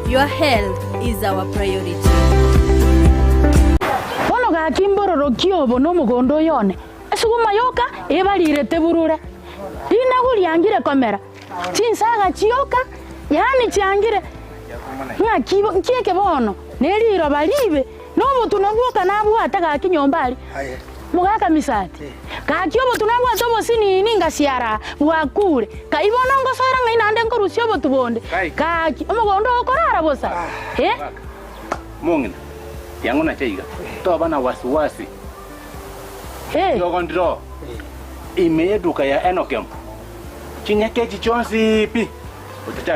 your health is our priority. Bono gaki mbororokie obo nomogondo oyo one, esuguma yoka ebarirete burure, rinagu riangire komera, chinsaga chioka, yaani chiangire. Ng'aki nki eke bono? Neriroba riibe, na obotunwa bwoka nabwate gaki nyomba aria. Mogaka Misati, Gaki obotu nabwate obosinini ngasiara bwakure, kai bono ngosoera ng'ai naende nkorusia obotu bonde? Gaki omogondo oo okorara bosa, eh? Mong'ina, yang'o nache iga, toba na wasiwasi. Riogo ndiro ime y'eduka ya Enokem, chinyeke echi chionsi pi, otacha.